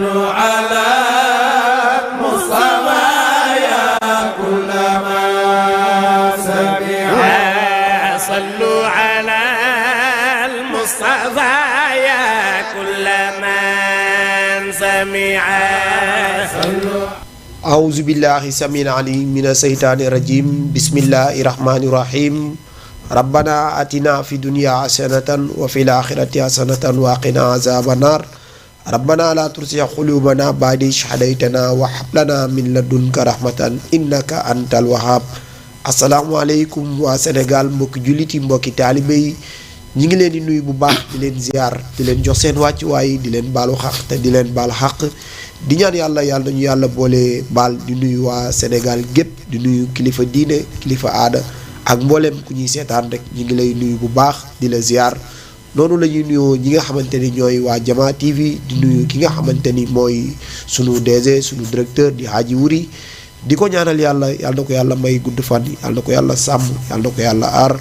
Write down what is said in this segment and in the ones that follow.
على المصطفى يا كل ما سمع صلوا على المصطفى يا كل من سمع أعوذ بالله السميع العليم من الشيطان الرجيم بسم الله الرحمن الرحيم ربنا آتنا في الدنيا حسنة وفي الآخرة حسنة وقنا عذاب النار ربنا لا تزغ قلوبنا بعد إذ هديتنا وهب لنا من لدنك رحمة إنك أنت الوهاب asalaamaaleykum waa Sénégal mbokki jullit yi mbokki taalibe yi ñi ngi leen di nuyu bu baax di leen ziar di leen jox seen wàccuwaay di leen baalu xaq te di leen baal xaq di ñaan yàlla nañu yàlla boole baal di nuyu waa Sénégal gépp di nuyu kilifa diine kilifa aada ak mbooleem ku ñuy seetaan rek ñi ngi lay nuyu bu baax di la ziar noonu la ñuy nuyoo ñi nga xamante ni ñooy waa Jama TV di nuyu ki nga xamante ni mooy sunu DG sunu directeur di Hadji Wuri di ko ñaanal yàlla na ko yàlla may gudd fan yàlla na ko yàlla sàmm yàlla na ko yàlla aar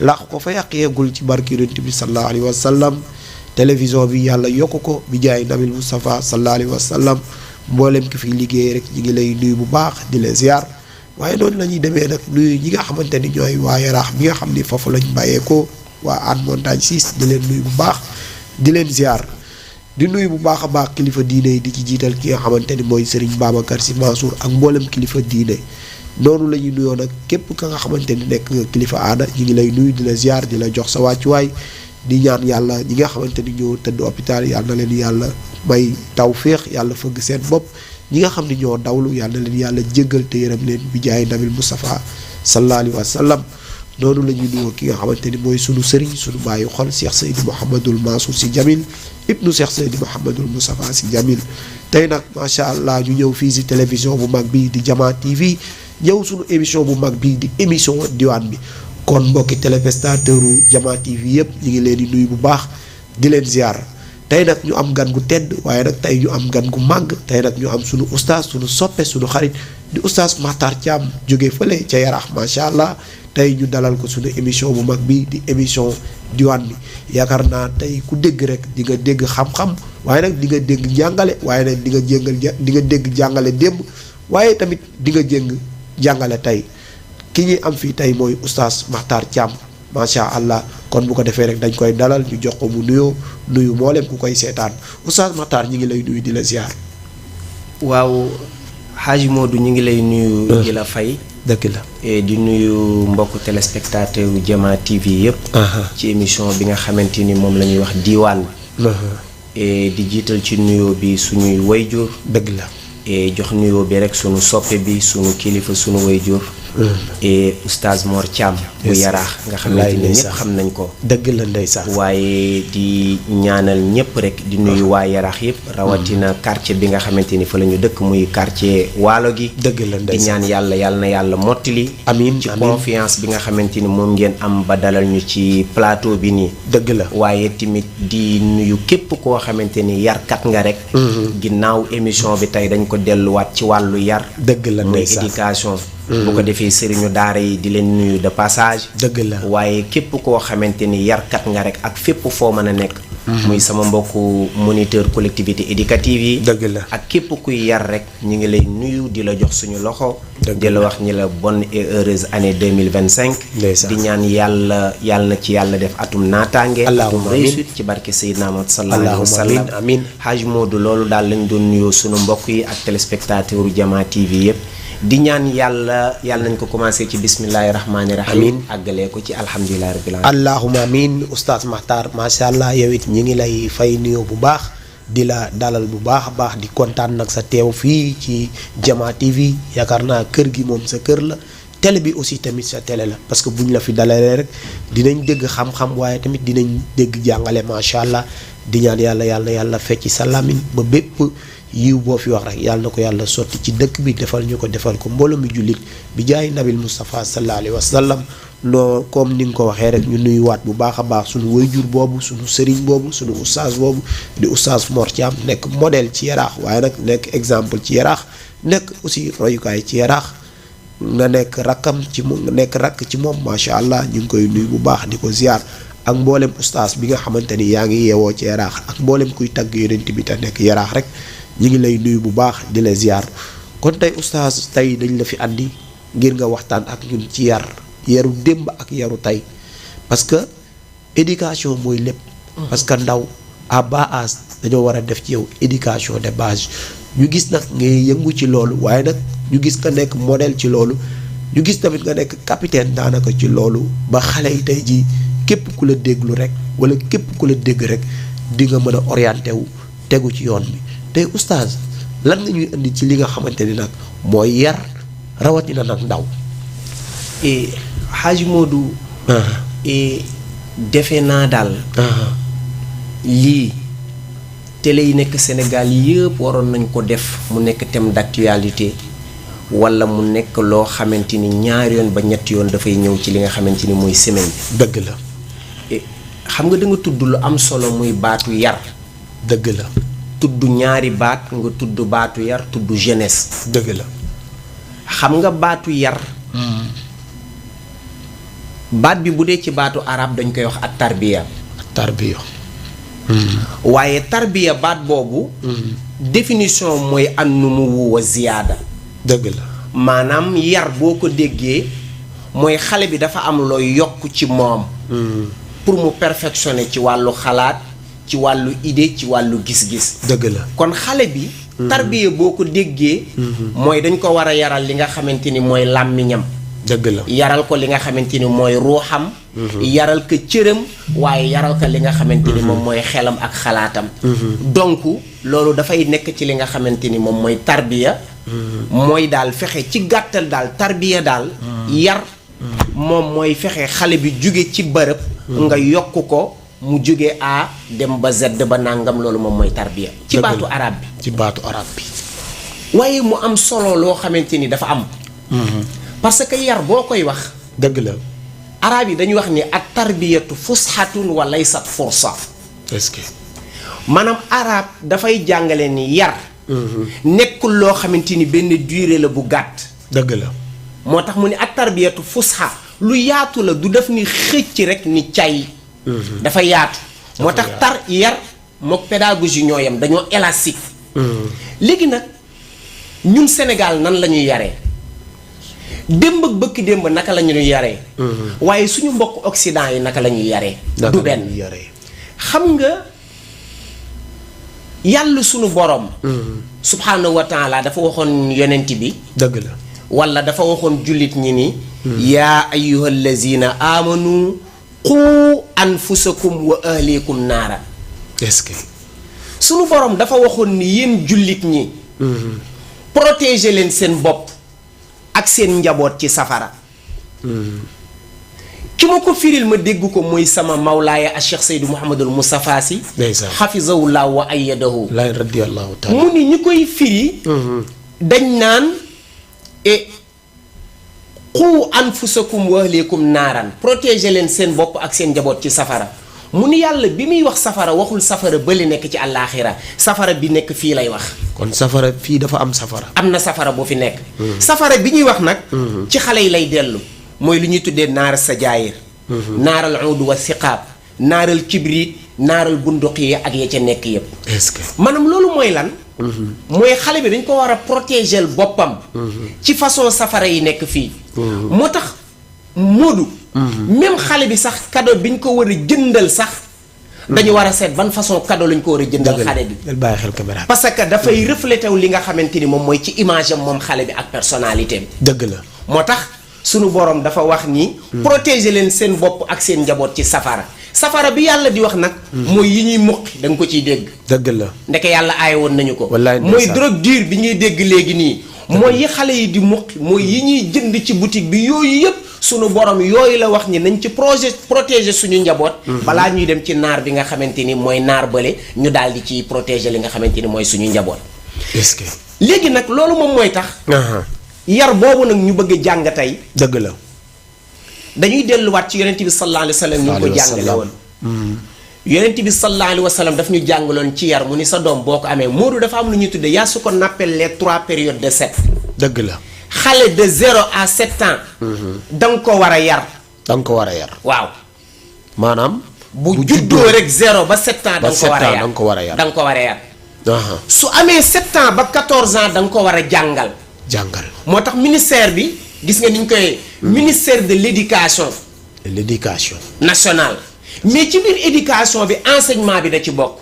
laq ko fa yàq yeegul ci barki yonent bi sallallahu alayhi wa sallam télévision bi yàlla yokk ko bi jaay nabil Moustapha sallallahu alayhi wa sallam mboolem ki fi liggéey rek ñi ngi lay nuyu bu baax di la ziar waaye noonu la ñuy demee nag nuyu ñi nga xamante ni ñooy waa Yaraax bi nga xam ni foofu lañ bàyyeekoo waa Hann Montagne 6 di leen nuyu bu baax di leen ziar di nuyu bu baax a baax kilifa diine yi di ci jiital ki nga xamante ni mooy Serigne Babacar Sy Mansour ak mboolem kilifa diine noonu la ñuy nuyoo nag képp ka nga xamante ni nekk nga kilifa aada ñi ngi lay nuyu di la ziar di la jox sa wàccuwaay di ñaan yàlla ñi nga xamante ni ñoo tëdd hôpital yàlla na leen yàlla may tawféex yàlla fëgg seen bopp ñi nga xam ne ñoo dawlu yàlla na leen yàlla jéggal te yërëm leen bi jaay nabil Moustapha sallallahu alayhi wa sallam noonu la ñuy nuyoo ki nga xamante ni mooy sunu sëriñ sunu bàyyi xol Cheikh Seydi Mouhamadul Mansour Sy Djamil ibnu Cheikh Seydi Mouhamadul Moustapha Sy Djamil tey nag macha allah ñu ñëw fii si télévision bu mag bi di Jama TV ñëw sunu émission bu mag bi di émission diwaan bi kon mbokki téléspectateur u Jama TV yëpp ñu ngi leen di nuyu bu baax di leen ziar tey nag ñu am gan gu tedd waaye nag tey ñu am gan gu màgg tey nag ñu am sunu oustaz sunu soppe sunu xarit di oustaz Makhtar Thiam jóge fële ca Yaraax macha allah tey ñu dalal ko suñu émission bu mag bi di émission diwaan bi yaakaar naa tey ku dégg rek di nga dégg xam-xam waaye nag di nga dégg jàngale waaye nag di nga dégg jàngale démb waaye tamit di nga jëng jàngale tey ki ñuy am fii tey mooy oustaz Makhtar Thiam macha allah kon bu ko defee rek dañ koy dalal ñu jox ko mu nuyu mboolem ku koy seetaan oustaz Makhtar ñi ngi lay nuyu di la ziar. waaw Hadji Modou ñu ngi lay nuyu. di la fay. dëgg la di nuyu mbokku téléspectateur yu Jama TV yëpp. ci émission bi nga xamante ni moom la ñuy wax diwaan bi. di jiital ci nuyoo bi suñuy wayjur. dëgg la. jox nuyoo bi rek suñu soppe bi suñu kilifa suñu wayjur. oustaz Mor Thiam. bu Yaraax nga xamante ni ñëpp xam nañ ko. dëgg la ndeysaan. waaye di ñaanal ñëpp rek di nuyu waa Yaraax yëpp. rawatina quartier bi nga xamante ni fa la ñu dëkk muy quartier waalo gi. dëgg la ndeysaan di ñaan yàlla na yàlla mottali. amiin ci confiance bi nga xamante ni moom ngeen am ba dalal ñu ci plateau bi nii. dëgg la waaye tamit di nuyu képp koo xamante ni yarkat nga rek. ginnaaw émission bi tey dañ ko delluwaat ci wàllu yar. dëgg la muy ndeysaan éducation. bu ko defee sëriñu daara yi di leen nuyu de passage. dëgg la waaye képp koo xamante ni yarkat nga rek ak fépp foo mën a nekk. muy sama mbokku moniteur collectivité éducative yi. dëgg la ak képp kuy yar rek ñu ngi lay nuyu di la jox suñu loxo. di la wax ñi la bonne et heureuse année 2025. di ñaan yàlla na ci yàlla def atum naataange. atum réussite ci barke Seydina Muhammad sallallahu alayhi wa sallam. amiin Hadji Modou loolu daal lañ doon nuyoo suñu mbokk yi ak téléspectateur Jama TV yëpp. di ñaan yàlla nañ ko commencé ci bismillahi rahmaani rahim. àggalee ko ci alhamdulilahi rabbil alamin. allahumma amiin oustaz Makhtar macha allah yow it ñi ngi lay fay nuyoo bu baax di la dalal bu baax a baax di kontaan nag sa teew fii ci Jama TV yaakaar naa kër gi moom sa kër la télé bi aussi tamit sa télé la parce que buñ la fi dalalee rek dinañ dégg xam-xam waaye tamit dinañ dégg jàngale macha allah di ñaan yàlla fecc sa làmmiñ ba bépp yiw boo fi wax rek yàlla na ko yàlla sotti ci dëkk bi defal ñu ko defal ko mbooloo mi jullit bi jaay nabil Moustapha sallallahu alayhi wa sallam noo comme ni nga ko waxee rek ñu nuyuwaat bu baax a baax suñu wayjur boobu suñu sëriñ boobu suñu oustaz boobu di oustaz Mor Thiam nekk modèle ci Yaraax waaye nag nekk exemple ci Yaraax nekk aussi royukaay ci Yaraax nga nekk rakkam ci moom nga nekk rakk ci moom macha allah ñu ngi koy nuyu bu baax di ko ziar ak mboolem ustaas bi nga xamante ni yaa ngi yeewoo ci yaraax ak mboolem kuy tagg yonent bi te nekk yaraax rek ñi ngi lay nuyu bu baax di la ziar kon tey oustaz tey dañ la fi andi ngir nga waxtaan ak ñun ci yaru démb ak yaru tey parce que éducation mooy lépp. parce que ndaw à bas âge dañoo war a def ci yow éducation de base ñu gis nag ngay yëngu ci loolu waaye nag ñu gis nga nekk modèle ci loolu ñu gis tamit nga nekk capitaine daanaka ci loolu ba xale yi tey jii képp ku la déglu rek wala képp ku la dégg rek di nga mën a orienté wu tegu ci yoon bi tey oustaz lan nga ñuy indi ci li nga xamante ni nag mooy yar rawatina nag ndaw. Hadj Modou. defe naa daal. lii télé yi nekk Sénégal yëpp waroon nañ ko def mu nekk thème d'actualité wala mu nekk loo xamante ni ñaari yoon ba ñetti yoon dafay ñëw ci li nga xamante ni mooy semaine bi. dëgg la. xam nga da nga tudd lu am solo muy baatu yar. dëgg la. tudd ñaari baat nga tudd baatu yar tudd jeunesse. dëgg la. xam nga baatu yar. baat bi bu dee ci baatu arab dañ koy wax at tarbiya. tarbiya. waaye tarbiya baat boobu. définition mooy an-numu wa ziyaada. dëgg la. maanaam yar boo ko déggee mooy xale bi dafa am looy yokk ci moom. pour mu perfectionner ci wàllu xalaat ci wàllu idée ci wàllu gis-gis. dëgg la kon xale bi. tarbiya boo ko déggee. mooy dañ ko war a yaral li nga xamante ni mooy làmmiñam. dëgg la yaral ko li nga xamante ni mooy ruuxam. yaral ko cëram waaye yaral ko li nga xamante ni moom mooy xelam ak xalaatam. donc loolu dafay nekk ci li nga xamante ni moom mooy tarbiya. mooy daal fexe ci gàttal daal tarbiya daal. yar moom mooy fexe xale bi jóge ci bërëb. nga yokk ko mu jóge A dem ba Z ba nangam loolu moom mooy tarbiya. ci baatu arab bi ci baatu arab bi. waaye mu am solo loo xamante ni dafa am. parce que yar boo koy wax. dëgg la. arab yi dañuy wax ni at tarbiyatu fusxatun wa laysat fursa. est-ce que. maanaam arab dafay jàngale ni yar. nekkul loo xamante ni benn durée la bu gàtt. dëgg la. moo tax mu ni at tarbiyatu fusxa lu yaatu la du def ni xëcc rek ni cay. dafa yaatu. moo tax yar mook pédagogie ñoo yem dañoo élastique. léegi nag ñun Sénégal nan la ñuy yaree. démb ak bëkki démb naka la ñuy yaree. waaye suñu mbokk Occident yi naka la ñuy yaree. du benn xam nga yàlla suñu borom. subhaanahu wa taala dafa waxoon yonent bi. dëgg la. wala dafa waxoon jullit ñi ni. yaa ayyuhal lazina amanu qu anfusakum wa ahlikum naara. est-ce que. suñu borom dafa waxoon ni yéen jullit ñi. protéger leen seen bopp. ak seen njaboot ci safara. ki ma ko firil ma dégg ko mooy sama mawlaaya a Cheikh Seydou Mouhamadul Moustapha Sy. ndeysaan xafizahullah wa ayyadahu. laay radiyallahu taala. mu ni ñi koy firi. dañ naan qu anfusakum wa ahlikum naaran protéger leen seen bopp ak seen njaboot ci safara. mu ni yàlla bi muy wax safara waxul safara bële nekk ci àllaaxira safara bi nekk fii lay wax. kon safara fii dafa am safara. am na safara bu fi nekk. safara bi ñuy wax nag. ci xale yi lay dellu. mooy lu ñuy tuddee naar sa jaayir. naaral uud wa siqaab. naaral kibrit. naaral bunduq yi ak ya ca nekk yépp. est-ce que. maanaam loolu mooy lan. mooy xale bi dañ ko war a protéger boppam. ci façon safara yi nekk fii. moo tax Modou. même xale bi sax cadeau bi ñu ko war a jëndal sax. dañu war a seet ban façon cadeau lañ ko war a jëndal xale bi. bàyyi xel caméra. parce que dafay reflété wu li nga xamante ni moom mooy ci image am moom xale bi ak personnalité am. dëgg la. moo tax sunu borom dafa wax ni. protéger leen seen bopp ak seen njaboot ci safara. safara bi yàlla di wax nag. mooy yi ñuy muqi da nga ko ciy dégg. dëgg la. ndeke yàlla aaye woon nañu ko. wallaay mooy drogue dure bi ñuy dégg léegi nii. mooy yi xale yi di muqi mooy yi ñuy jënd ci boutique bi yooyu yëpp. sunu borom yooyu la wax ni nañ ci protéger suñu njaboot. balaa ñuy dem ci naar bi nga xamante ni mooy naar bële ñu daal di ci protéger li nga xamante ni mooy suñu njaboot. est-ce que. léegi nag loolu moom mooy tax. yar boobu nag ñu bëgg a jàng tey. dëgg la. dañuy delluwaat ci yonent bi sallallahu alayhi wa sallam ñu ngi ko jàngale woon. yonent bi sallallahu alayhi wa sallam daf ñu jàngaloon ci yar mu ni sa doom boo ko amee Modou dafa am lu ñuy tuddee yaa su ko appelle les 3 périodes de 7. dëgg la. xale de 0 à 7 ans. da nga ko war a yar. da nga ko war a yar. waaw. maanaam. bu juddoo rek 0 ba 7 ans. da nga ko war a yar da nga ko war a yar. da nga ko war a yar. su amee 7 ans ba 14 ans da nga ko war a jàngal. moo tax ministère bi gis nga ni ñu koy. ministère de l'éducation. nationale. mais ci biir éducation bi enseignement bi da ci bokk.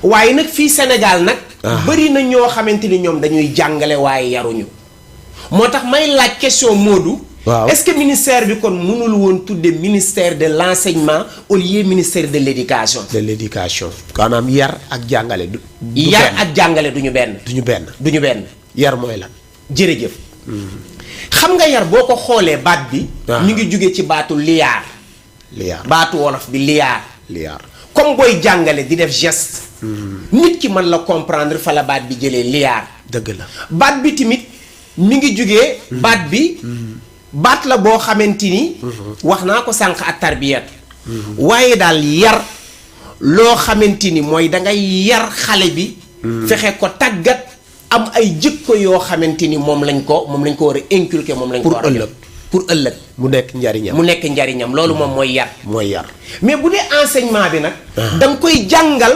waaye nag fii Sénégal nag. bari na ñoo xamante ni ñoom dañuy jàngale waaye yaruñu. moo tax may laaj question Modou. waaw est-ce que ministère bi kon mënul woon tudde ministère de l'enseignement au lieu ministère de l'éducation. maanaam yar ak jàngale du yar ak jàngale duñu benn. duñu benn. yar mooy lan. jërëjëf. xam nga yar boo ko xoolee baat bi. mi ngi jóge ci baatu liyaar. baatu wolof bi liyaar. comme booy jàngale di def geste. nit ki mën la comprendre fa la baat bi jëlee liyaar. dëgg la baat bi tamit mi ngi jógee. baat bi. baat la boo xamante ni. wax naa ko sànq ak tarbiyat. waaye daal yar loo xamante ni mooy dangay yar xale bi. fexe ko tàggat am ay jikko yoo xamante ni moom lañ ko war a inculquer moom lañ ko war a pour ëllëg mu nekk njariñam loolu moom mooy yar. mais bu dee enseignement bi nag. da nga koy jàngal.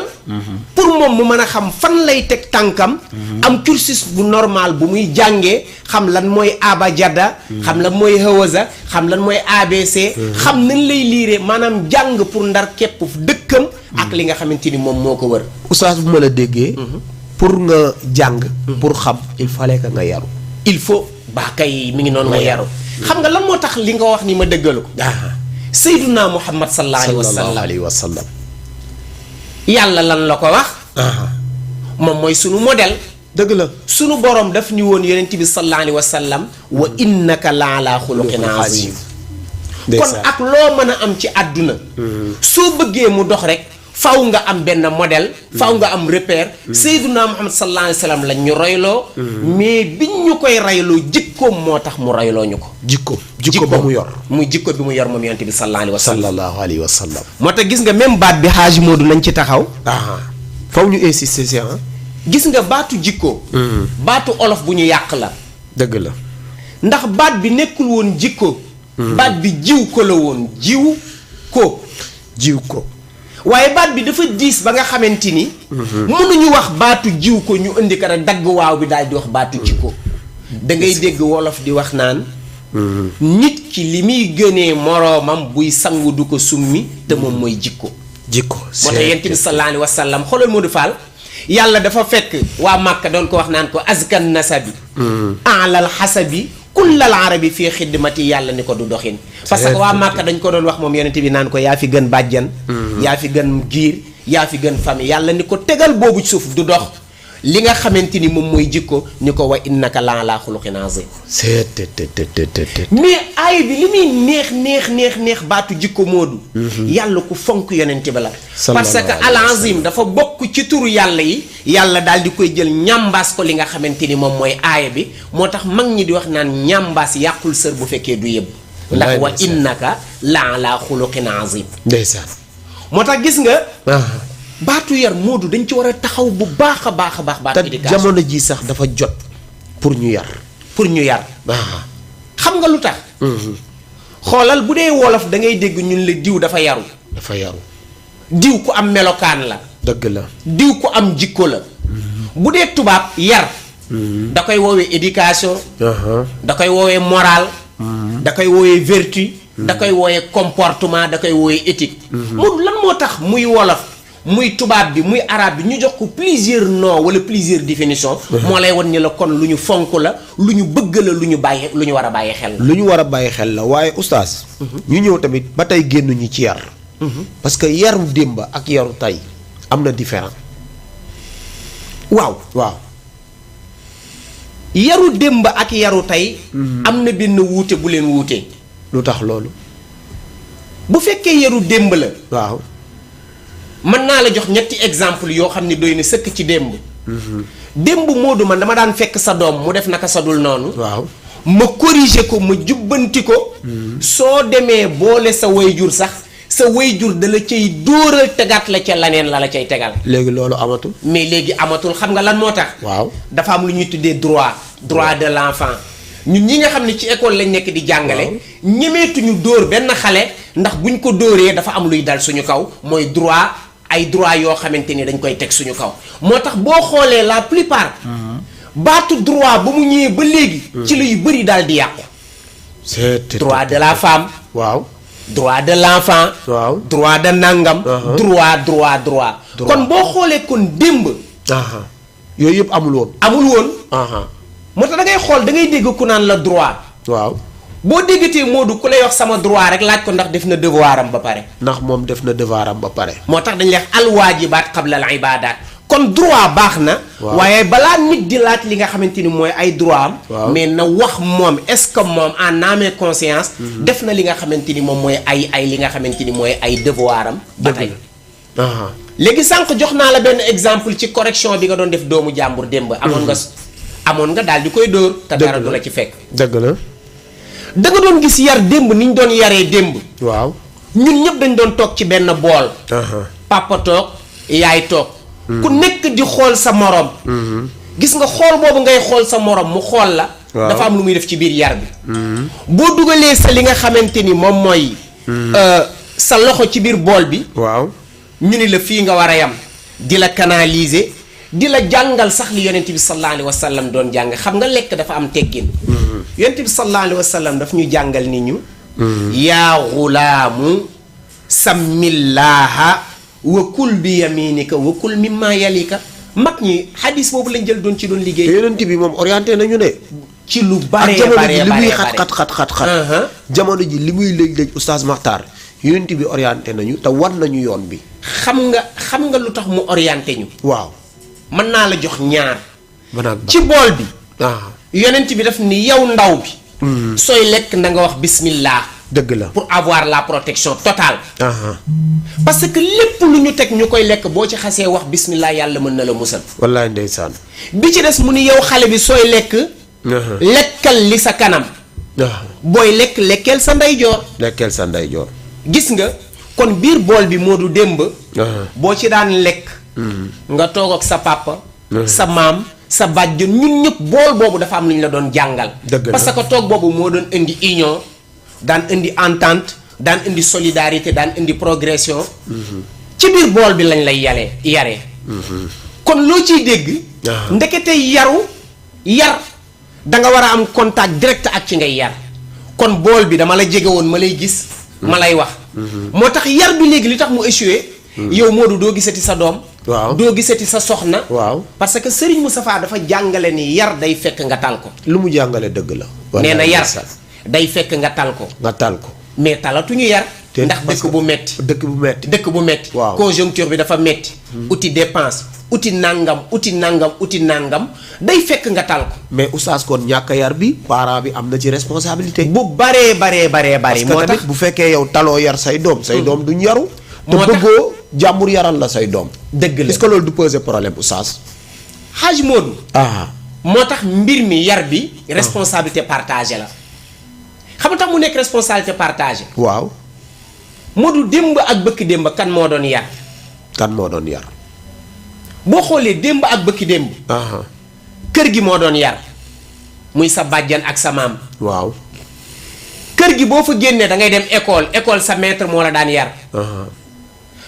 pour moom mu mën a xam fan lay teg tànkam. am cursus bu normal bu muy jàngee xam lan mooy abajada. xam lan mooy hawaza xam lan mooy ABC. xam nañ lay liire maanaam jàng pour ndar képp dëkkam. ak li nga xamante ni moom moo ko wër. oustaz bu ma la déggee. pour nga jàng. pour xam il fallait que nga yaru. il faut baa kay mi ngi noonu nga yaru. xam nga lan moo tax li nga wax ni ma dëggalu ko. Seyduna Muhammad sallallahu alayhi wa sallam. yàlla lan la ko wax. moom mooy sunu modèle. dëgg la sunu borom daf ni woon yonent bi sallallahu alayhi wa sallam. wa innaka la ala xuluqin azim. kon ak loo mën a am ci àdduna. soo bëggee mu dox rek. faw nga am benn modèle. faw nga am repère. Seyduna Muhammad sallallahu alayhi wa sallam lañ ñu royloo. mais biñ ñu koy royloo jikkoom moo tax mu royloo ñu ko. jikko ba mu yor. muy jikko bi mu yor moom yonent bi sallallahu alayhi wa sallam. moo tax gis nga même baat bi Hadji Modou nañ ci taxaw. faw ñu insister si gis nga baatu jikko. baatu olof bu ñu yàq la. dëgg la. ndax baat bi nekkul woon jikko. baat bi jiw ko la woon jiw ko. waaye baat bi dafa diis ba nga xamante ni. mënuñu wax baatu jiw ko ñu indi ko rek dagg waaw bi daal di wax baatu jikko. da ngay dégg wolof di wax naan. nit ki li muy gënee moroomam buy sangu du ko summi te moom mooy jikko. moo tax yonent bi sallallahu alayhi wa sallam xoolal Modou Fall yàlla dafa fekk waa Màkka doon ko wax naan ko azkan nasabi. alal xasabi. kullal arabi fii xidmati yàlla ni ko du doxin. parce que waa Màkka dañ ko doon wax moom yonent bi naan ko yaa fi gën bàjjan. yaa fi gën giir yaa fi gën famille yàlla ni ko tegal boobu suuf du dox. li nga xamante ni moom mooy jikko ni ko wa innaka la ala xuluqin azim. mais aay bi li muy neex baatu jikko Moodu. yàlla ku fonk yonent bi la. parce que al azim dafa bokk ci turu yàlla yi. yàlla daal di koy jël ñambaas ko li nga xamante ni moom mooy aaya bi moo tax mag ñi di wax naan ñambaas yàqul sër bu fekkee du yëbb. ndax wa innaka la ala xuluqin azim. ndeysaan. moo tax gis nga. baatu yar Moodu dañ ci war a taxaw bu baax a baax. baatu éducation te jamono ji sax dafa jot pour ñu yar. xam nga lu tax. xoolal bu dee wolof da ngay dégg ñun la diw dafa yaru. diw ku am melokaan la. dëgg la. diw ku am jikko la. bu dee tubaab yar. da koy woowee éducation. da koy woowee moral. da koy woowee vertu. da koy woowee comportement da koy woowee éthique. Moodu lan moo tax muy wolof. muy tubaab bi muy arabe bi ñu jox ko plusieurs noms wala plusieurs définitions. moo lay wan ni la kon lu ñu fonk la lu ñu bëgg la lu ñu war a bàyyi xel la. waaye oustaz. ñu ñëw tamit ba tey génnuñu ci yar. parce que yaru démb ak yaru tey am na différent. waaw. yaru démb ak yaru tey. am na benn wuute bu leen wuute. lu tax loolu. bu fekkee yaru démb la. waaw. mën naa la jox ñetti exemple yoo xam ne doy na sëkk ci démb. démb Moodu man dama daan fekk sa doom mu def naka sa dul noonu. waaw ma corriger ko ma jubbanti ko. soo demee boole sa wayjur sax sa wayjur da la cay dóoral tegaat la ca laneen la cay tegal. léegi loolu amatul. mais léegi amatul xam nga lan moo tax. waaw dafa am lu ñuy tuddee droit de l'enfant. ñun ñi nga xam ne ci école lañ nekk di jàngale. ñemeetuñu dóor benn xale ndax buñ ko dóoree dafa am luy dal suñu kaw mooy droit ay droit yoo xamante ni dañ koy teg suñu kaw moo tax boo xoolee la plupart baatu droit ba mu ñëwee ba léegi ci la yu bëri daal di yàqu droit de la femme waaw droit de l'enfant waaw droit de nangam droit kon boo xoolee kon démb yooyu yëpp amul woon moo tax da ngay xool da ngay dégg ku naan la droit waaw boo déggatee Modou ku lay wax sama droit rek laaj ko ndax def na devoir am ba pare ndax moom def na devoir am ba pare moo tax dañ lay wax al waajibaat qabla al ibaadaat kon droit baax na waaye balaa nit di laaj li nga xamante ni mooy ay droit am mais na wax moom est-ce que moom en âme et conscience def na li nga xamante ni moom mooy ay li nga xamante ni mooy ay devoir am ba tey léegi sànq jox naa la benn exemple ci correction bi nga doon def doomu jàmbur démb amoon nga daal di koy dóor te dara du la ci fekk dëgg la da nga doon gis yar démb ni ñu doon yaree démb waaw ñun ñëpp dañ doon toog ci benn bool papa toog yaay toog ku nekk di xool sa morom gis nga xool boobu ngay xool sa morom mu xool la dafa am lu muy def ci biir yar bi boo dugalee sa li nga xamante ni moom mooy sa loxo ci biir bool bi waaw ñu ni la fii nga war a yam di la canaliser di la jàngal sax li yonent bi sallallahu alayhi wa sallam doon jàng xam nga lekk dafa am teggin yonent bi sallallahu alayhi wa sallam daf ñu jàngal ni ñu yaa xulaamu sammillaaha wa kul bi yaminika wa kul mimma yalika mag ñi xadis boobu lañ jël doon ci doon liggéey yonent bi moom orienté nañu ne ci lu bare bare li muy xat jamono ji li muy léeg-léeg oustaz Makhtar yonent bi orienté nañu te wan nañu yoon bi xam nga lu tax mu orienté ñu waaw mën naa la jox ñaar ci bool bi yonent bi daf ni yow ndaw bi sooy lekk na nga wax bismillah dëgg la pour avoir la protection totale parce que lépp lu ñu teg ñu koy lekk boo ci xasee wax bismillah yàlla mën na la musal wallaay ndeysaan bi ci des mu ni yow xale bi sooy lekk lekkal li sa kanam booy lekkeel sa ndeyjoor gis nga kon biir bool bi moo du démb boo ci daan lekk nga toog ak sa papa sa maam sa bàjjon ñun ñëpp bool boobu dafa am lu ñu la doon jàngal parce que toog boobu moo doon indi union daan indi entente daan indi solidarité daan indi progression ci biir bool bi lañ lay yaree kon loo ciy dégg ndekete yar danga war a am contact direct ak ci ngay yar kon bool bi dama la jege woon ma lay gis ma lay wax moo tax yar bi léegi li tax mu échoué yow Modou doo gisati sa doom doo gisati sa soxna parce que Serigne Moustapha dafa jàngale ni yar day fekk nga tal ko lu mu jàngale dëgg la nee na yar day fekk nga tal ko mais talatuñu yar ndax dëkk bu metti conjoncture bi dafa metti uti dépense uti nangam day fekk nga tal ko mais oustaz kon ñàkk yar bi parent bi am na ci responsabilité bu baree parce que tamit bu fekkee yow taloo yar say doom duñ yaru te bëggoo jàmbur yaral la say doom dëgg la est-ce que loolu du poser problème oustaz Hadj Modou moo tax mbir mi yar bi responsabilité partagée la xam nga tax mu nekk responsabilité partagée waaw Modou démb ak bëkk démb kan moo doon yar boo xoolee démb ak bëkki démb kër gi moo doon yar muy sa bàjjan ak sa maam waaw kër gi boo fa génnee da ngay dem école sa maître moo la daan yar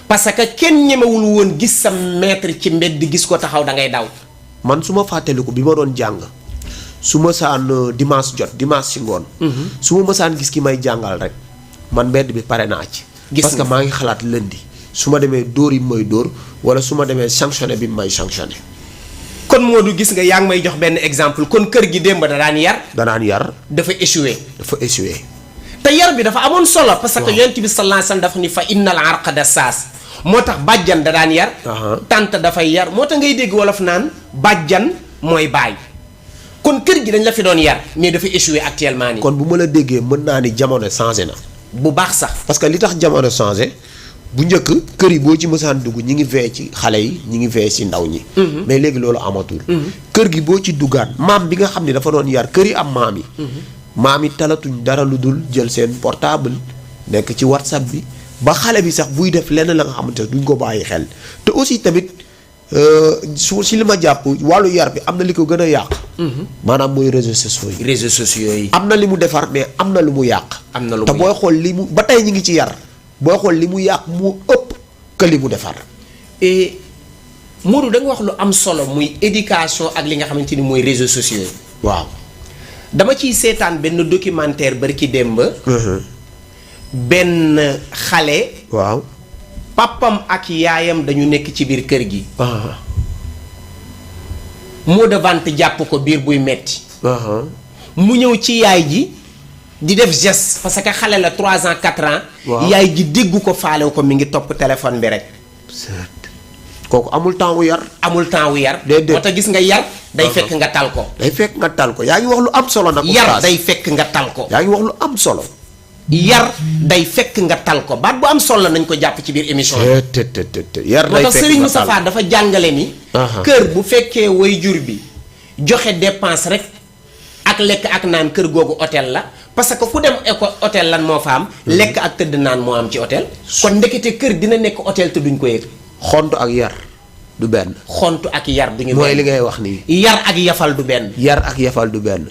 parce que kenn ñemewul woon gis sa maître ci mbedd gis ko taxaw da ngay daw man su ma fàttaliku bi ma doon jàng su ma saan dimanche ci ngoon su ma mësaan gis ki may jàngal rek man mbedd bi pare naa ci parce que maa ngi xalaat lundi su ma demee dóor yi may dóor wala su ma demee sanctionné bi may sanctionné kon Modou gis nga yaa ngi may jox benn exemple kon kër gi démb danaan yar dafa échoué te yar bi dafa amoon solo parce que yonent bi sallallahu alayhi wasallam dafa ni fa innal arqa dasaas moo tax bàjjan da daan yar tante dafay yar moo tax ngay dégg wolof naan bàjjan mooy baay kon kër gi dañ la fi doon yar mais dafa échoué actuellement nii kon bu ma la déggee mën naa ni jamono changé na bu baax sax parce que li tax jamono changé bu njëkk kër yi boo ci mësaan dugg ñi ngi fee ci xale yi ñi ngi fee ci ndaw ñi mais léegi loolu amatul kër gi boo ci duggaan maam bi nga xam ne dafa doon yar kër yi am maam yi talatuñ dara lu dul jël seen portable nekk ci WhatsApp bi ba xale bi sax buy def lenn la nga xamante ne duñ ko bàyyi xel te aussi tamit si li ma jàpp wàllu yar bi am na li ko gën a yàq maanaam mooy réseaux sociaux yi am na li mu defar mais am na lu mu yàq te booy xool li mu ba tey ñi ngi ci yar booy xool li mu yàq mu ëpp que li mu defar et Modou da nga wax lu am solo muy éducation ak li nga xamante ni mooy réseaux sociaux yi. waaw. dama ciy seetaan benn documentaire barki démb. benn xale. waaw. papam ak yaayam dañu nekk ci biir kër gi. mot de vente jàpp ko biir buy metti mu ñëw ci yaay ji di def geste parce que xale la 3 ans 4 ans. yaay ji déggu ko faalew ko mi ngi topp téléphone bi rek. kooku amul temps wu yar. amul temps wu yar. déedéet moo tax gis nga yar. day fekk nga tal ko. day fekk nga tal ko yaa ngi wax lu am solo nag. yar day fekk nga tal ko. yaa ngi wax lu am solo. yar day fekk nga tal ko baat bu am solo nañ ko jàpp ci biir émission bi. yar day fekk nga tal ko moo tax Serigne Moustapha dafa jàngale ni. kër bu fekkee waajur bi joxe dépense rek ak lekk ak naan kër googu hôtel la parce que ku dem hôtel lan moo fa am. lekk ak tëdd naan moo am ci hôtel. kon ndekete kër dina nekk hôtel te duñ ko yëg. xontu ak yar du benn. xontu ak yar duñu benn mooy li ngay wax nii. yar ak yafal du benn. yar ak yafal du benn.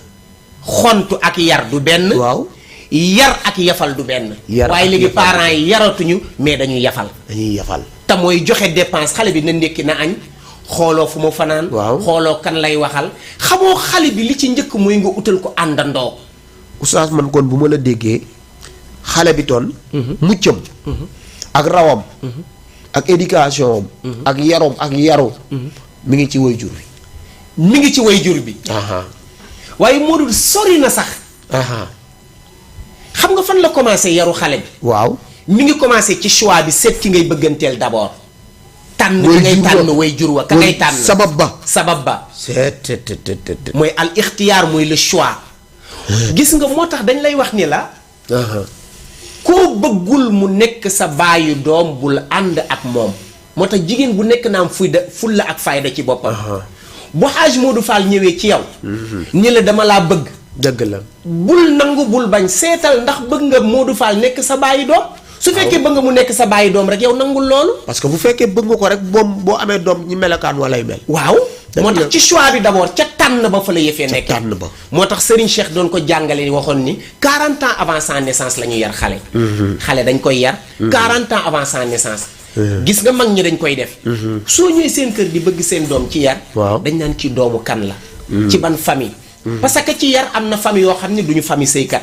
xontu ak yar du benn. waaw. yar ak yafal du benn. waaye léegi parents yi yaratuñu mais dañuy yafal. dañuy yafal. te mooy joxe dépense xale bi na ndékki na añ xooloo fu mu fanaan. waaw xooloo kan lay waxal. xamoo xale bi li ci njëkk mooy nga utal ko àndandoo. oustaz man kon bu ma la déggee xale bi toon muccam ak rawam ak éducation am ak yarom ak yaru mi ngi ci waajur bi. mi ngi ci waajur bi. waaye moo dul sori na sax. xam nga fan la commencé yaru xale bi. waaw. mi ngi commencé ci choix bi seet ki ngay bëgganteel d'abord. tànn ki ngay tànn waajur wa ka ngay tànn. sabab ba. sabab ba. c'est mooy al ixtiyaar mooy le choix. gis nga moo tax dañ lay wax ni la. koo bëggul mu nekk sa baayu doom bul ànd ak moom. moo tax jigéen bu nekk na am fulla ak fayda ci boppam. bu Hadj Modou Fall ñëwee ci yow. ni la dama laa bëgg. dëgg la. bul nangu bul bañ seetal ndax bëgg nga Modou Fall nekk sa baayu doom. su fekkee bëgg nga mu nekk sa baayu doom rek yow nangul loolu. parce que bu fekkee bëgg nga ko rek moom boo amee doom ñi melokaan walay mel. waaw. moo tax ci choix bi d'abord ca tànn ba fa la yëfee nekk. tànn ba moo tax Serigne Cheikh doon ko jàngale waxoon ni 40 ans avant sa naissance la ñu yar xale. xale dañ koy yar. 40 ans avant sa naissance. gis nga mag ñi dañ koy def. soo ñëwee seen kër di bëgg seen doom ci yar. dañ naan ci doomu kan la. ci ban famille. parce que ci yar am na famille yoo xam ne duñu famille sëykat.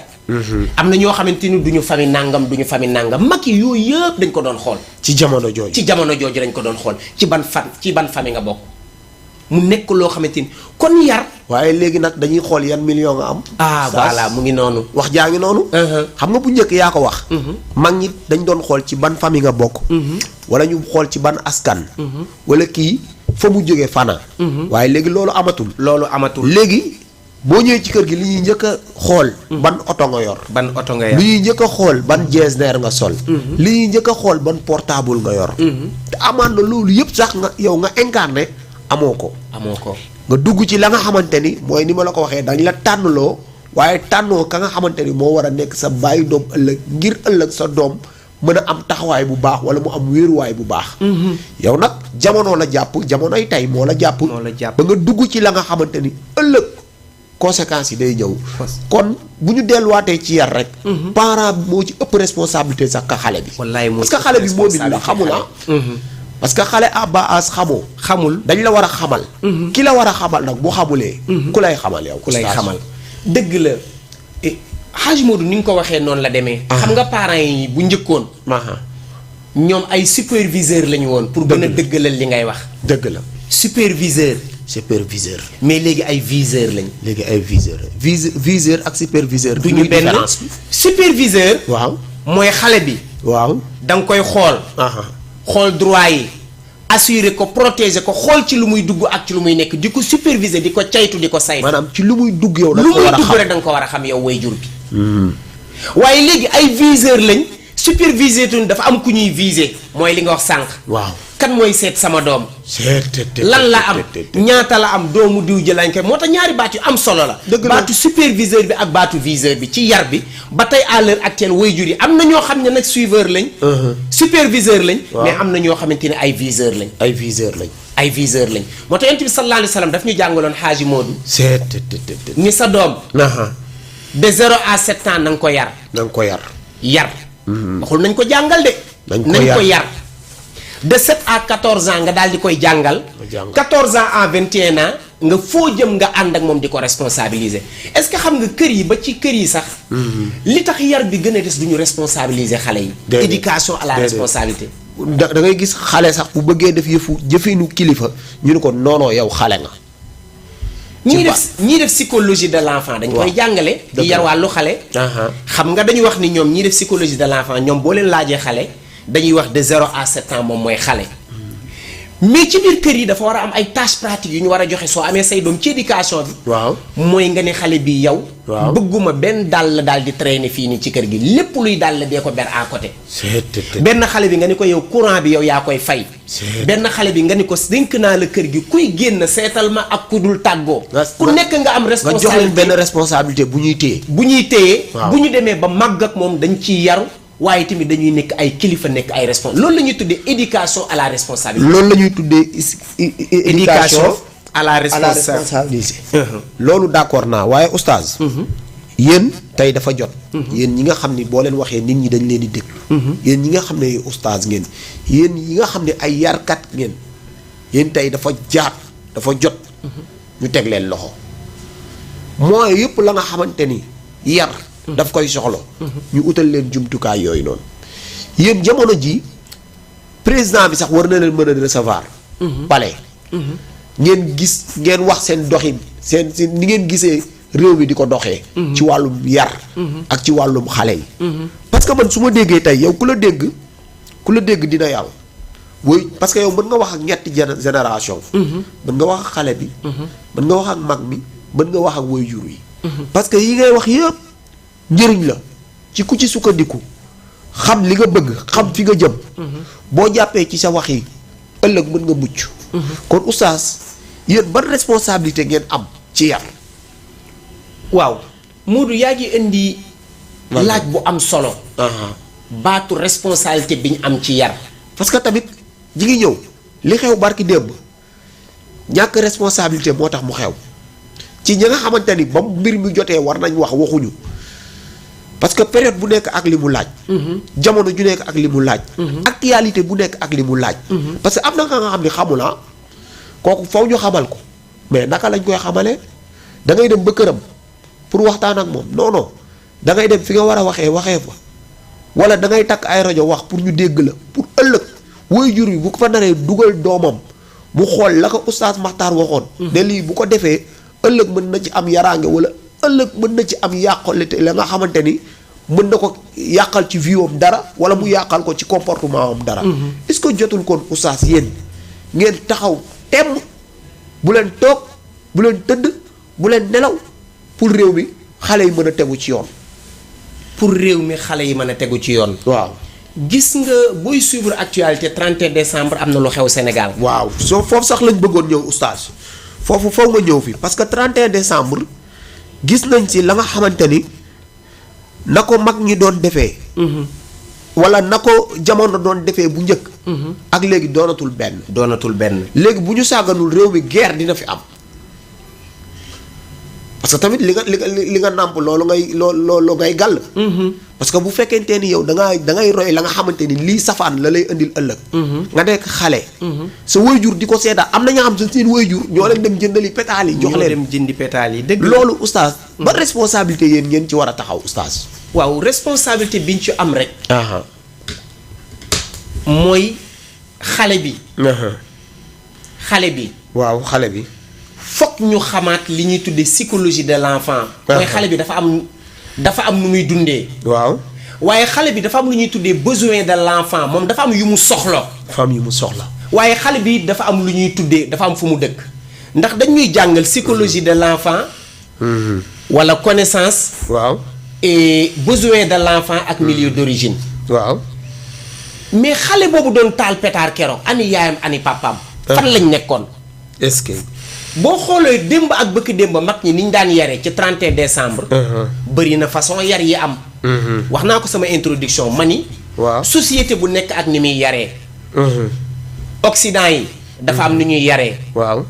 am na ñoo xamante ni duñu famille nangam duñu famille nangam mag yi yooyu yëpp dañ ko doon xool. ci jamono jooju. ci jamono jooju dañ ko doon xool ci ban famille nga bokk. mu nekk loo xamante ni kon yar. waaye léegi nag dañuy xool yan million nga am. voilà mu ngi noonu. wax jaa ngi noonu. xam nga bu njëkk yaa ko wax. mag ñi dañ doon xool ci ban famille nga bokk. wala ñu xool ci ban askan. wala kii fa mu jógee fana. waaye léegi loolu amatul. léegi boo ñëwee ci kër gi li ñuy njëkk a xool. ban oto nga yor. ban oto nga yor. li ñuy njëkk a xool ban jeesneer nga sol. li ñuy njëkk a xool ban portable nga yor. te amaan na loolu yëpp sax nga yow nga incarné. amoo ko nga dugg ci la nga xamante ni mooy ni ma la ko waxee dañ la tànnloo waaye tànnoo ka nga xamante ni moo war a nekk sa bàyyi doom ëllëg ngir ëllëg sa doom mën a am taxawaay bu baax wala mu am wéeruwaay bu baax. yow nag jamono la jàpp jamonoy tey moo la jàpp. ba nga dugg ci la nga xamante ni ëllëg conséquences yi day ñëw. kon bu ñu delluwaatee ci yar rek. parent bi moo ci ëpp responsabilité sax ka xale bi. parce que xale bi moo nit la xamul parce que xale à bas âge xamul dañ la war a xamal. ki la war a xamal nag bu xamulee. ku lay xamal yow. ku lay xamal dëgg la. Hadj Modou ni nga ko waxee noonu la demee. xam nga parents yi bu njëkkoon. ñoom ay superviseur lañu woon. pour gën a dëggalal li ngay wax. dëgg la superviseur. mais léegi ay viseur lañ. léegi ay viseur ak superviseur. du ñu benn superviseur. waaw mooy xale bi. waaw da nga koy xool. xool droit yi assurer ko protéger ko xool ci lu muy dugg ak ci lu muy nekk di ko superviser di ko caytu di ko saytu. maanaam ci lu muy dugg yow. lu muy dugg rek da nga ko war a xam yow waajur bi. waaye léegi ay viseur lañ superviseur tuñ dafa am ku ñuy viser mooy li nga wax sànq. waaw kan mooy seet sama doom. lan la am ñaata la am doomu diw jëlañ ko moo tax ñaari baat yu am solo la. baatu superviseur bi ak baatu viseur bi ci yar bi ba tey à l'heure actuelle waajur yi am na ñoo xam ne nag suiveur lañ. superviseur lañ. mais am na ñoo xamante ne ay viseur lañ. ay viseur lañ. moo tax yonent bi sallallahu alayhi wa sallam daf ñu jàngaloon Hadji Modou. ni sa doom. de 0 à 7 ans na nga ko yar. na nga ko yar. waxul nañ ko jàngal de. nañ ko yar de 7 à 14 ans nga daal di koy jàngal. 14 ans à 21 ans nga foo jëm nga ànd ak moom di ko responsabiliser est-ce que xam nga kër yi ba ci kër yi sax. li tax yar bi gën a des du ñu responsabiliser xale yi. éducation à la responsabilité. da ngay gis xale sax bu bëggee def jëfinu kilifa ñu ne ko non yow xale nga. ñii def psychologie de l'enfant dañ koy jàngale. di yar wàllu xale. xam nga dañuy wax ni ñoom ñii def psychologie de l'enfant ñoom boo leen laajee xale dañuy wax de 0 à 7 ans moom mooy xale. mais ci biir kër yi dafa war a am ay tâches pratiques yu ñu war a joxe soo amee say doom ci éducation bi. waaw mooy nga ne xale bi yow. bëgguma benn dàll daal di traîner fii nii ci kër gi lépp luy dàll dee ko ber à côté. benn xale bi nga ni ko yow courant bi yow yaa koy fay. benn xale bi nga ni ko dénk naa la kër gi kuy génn seetal ma ak ku dul tàggoo. ku nekk nga am responsabilité nga jox leen benn responsabilité bu ñuy téye. bu ñu demee ba màgg ak moom dañ ciy yaru. waaye tamit dañuy nekk ay kilifa nekk ay responsable loolu la ñuy tuddee éducation à la responsabilité. loolu la ñuy tuddee éducation à la responsabilité. loolu d'accord naa waaye oustaz. yéen tey dafa jot. yéen ñi nga xam ni boo leen waxee nit ñi dañ leen di déglu. yéen ñi nga xam ne oustaz ngeen yéen ñi nga xam ne ay yarkat ngeen yéen tey dafa jot. ñu teg leen loxo mooy yëpp la nga xamante ni yar. daf koy soxla. ñu utal leen jumtukaay yooyu noonu. yéen jamono ji président bi sax war na leen mën a recevoir. palais. ngeen wax seen doxin seen ni ngeen gisee réew mi di ko doxee. ci wàllum yar. ak ci wàllum xale yi. parce que man su ma déggee tey yow ku la dégg dina yaru. woy parce que yow mën nga wax ak ñetti génération. mën nga wax ak xale bi. mën nga wax ak mag mi mën nga wax ak waajur yi. parce que yi ngay wax yëpp. njëriñ la ci ku ci sukkandiku xam li nga bëgg xam fi nga jëm. boo jàppee ci sa wax yi ëllëg mën nga mucc. kon oustaz yéen ban responsabilité ngeen am ci yar. waaw Modou yaa ngi indi. laaj bu am solo. baatu responsabilité bi ñu am ci yar. parce que tamit ji ngi ñëw li xew barki démb ñàkk responsabilité moo tax mu xew ci ñi nga xamante ni ba mbir mi jotee war nañ waxuñu. parce que période bu nekk ak li mu laaj. jamono ju nekk ak li mu laaj. actualité bu nekk ak li mu laaj. parce que am na nga xam ne xamula kooku faw ñu xamal ko mais naka lañ koy xamalee da ngay dem ba këram pour waxtaan ak moom non da ngay dem fi nga war a waxee fa wala da ngay takk ay rajo wax pour ñu dégg la pour ëllëg waajur yi bu ko fa naree dugal doomam mu xool la ko oustaz Makhtar waxoon. ne lii bu ko defee ëllëg mën na ci am yaraange wala. ëllëg mën na ci am yàqalite la nga xamante ni mën na ko yàqal ci vie am dara wala mu yàqal ko ci comportement am dara. est-ce que jotul kon oustaz yéen ngeen taxaw temm bu leen toog bu leen tëdd bu leen nelaw pour réew mi xale yi mën a tegu ci yoon. pour réew mi xale yi mën a tegu ci yoon. waaw gis nga booy suivre actualité 31 décembre am na lu xew Sénégal. waaw foofu sax lañ bëggoon ñëw oustaz foofu foog nga ñëw fi parce que 31 décembre. gis nañ ci la nga xamante ni na ko mag ñi doon defee. wala na ko jamono doon defee bu njëkk. ak léegi doonatul benn. léegi bu ñu sàgganul réew mi guerre dina fi am. parce que tamit li nga nàmp loolu ngay gàll. parce que bu fekkente ni yow da ngay roy la nga xamante ni lii safaan la lay indil ëllëg. nga nekk xale. sa waajur di ko seetaan am na ñoo xam seen waajur ñoo leen dem jëndali pétaal yi. jox leen dem jëndi pétaal yi dëgg loolu oustaz. ba responsabilité yéen ngeen ci war a taxaw oustaz. waaw responsabilité biñ ci am rek. mooy xale bi. waaw xale bi. fokk ñu xamaat li ñuy tuddee psychologie de l'enfant. mooy xale bi dafa am nu muy dundee. waaw waaye xale bi dafa am lu ñuy tuddee besoin de l'enfant moom dafa am yu mu soxla. waaye xale bi dafa am lu ñuy tuddee dafa am fu mu dëkk ndax dañuy jàngal psychologie de l'enfant. wala connaissance. waaw et besoin de l'enfant ak milieu d'origine. waaw mais xale boobu doon taal pétard keroog ani yaayam ani papaam. fan lañ nekkoon. est-ce que. boo xoolee démb ak bëkk démb mag ñi ni ñu daan yaree ci 31 décembre. bëri na façon yar yi am. wax naa ko sama introduction ma ni. waaw société bu nekk ak ni muy yaree. Occident yi. dafa am nu ñuy yaree. waaw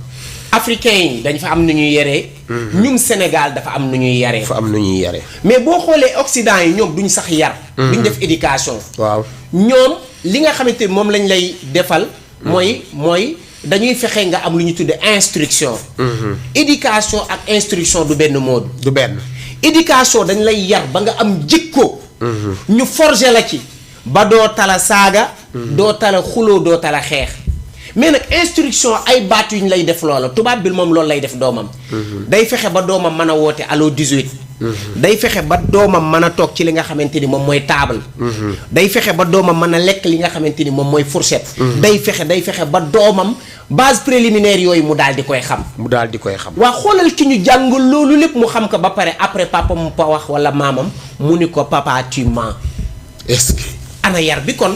africain yi dañ fa am nu ñuy yaree. ñun Sénégal dafa am nu ñuy yaree. dafa am nu ñuy yaree. mais boo xoolee Occident yi ñoom duñ sax yar. duñ def éducation. waaw ñoom li nga xamante ni moom lañ lay defal mooy dañuy fexe nga am lu ñu tudde instruction. éducation ak instruction du benn mot. du benn. éducation dañ lay yar ba nga am jikko. ñu forger la ci ba doo tala saaga. doo tala xuloo doo tala xeex. mais nag instruction ay baat yu ñu lay def loola tubaab bi moom loolu lay def doomam. day fexe ba doomam mën a woote allo 18. day fexe ba doomam mën a toog ci li nga xamante ni moom mooy table. day fexe ba doomam mën a lekk li nga xamante ni moom mooy fourchette. day fexe ba doomam base préliminaire yooyu mu daal di koy xam. waa xoolal ki ñu jàng loolu lépp mu xam ko ba pare après papa mu pa wax wala maamam mu ni ko papa tu mens. est-ce que. ana yar bi kon.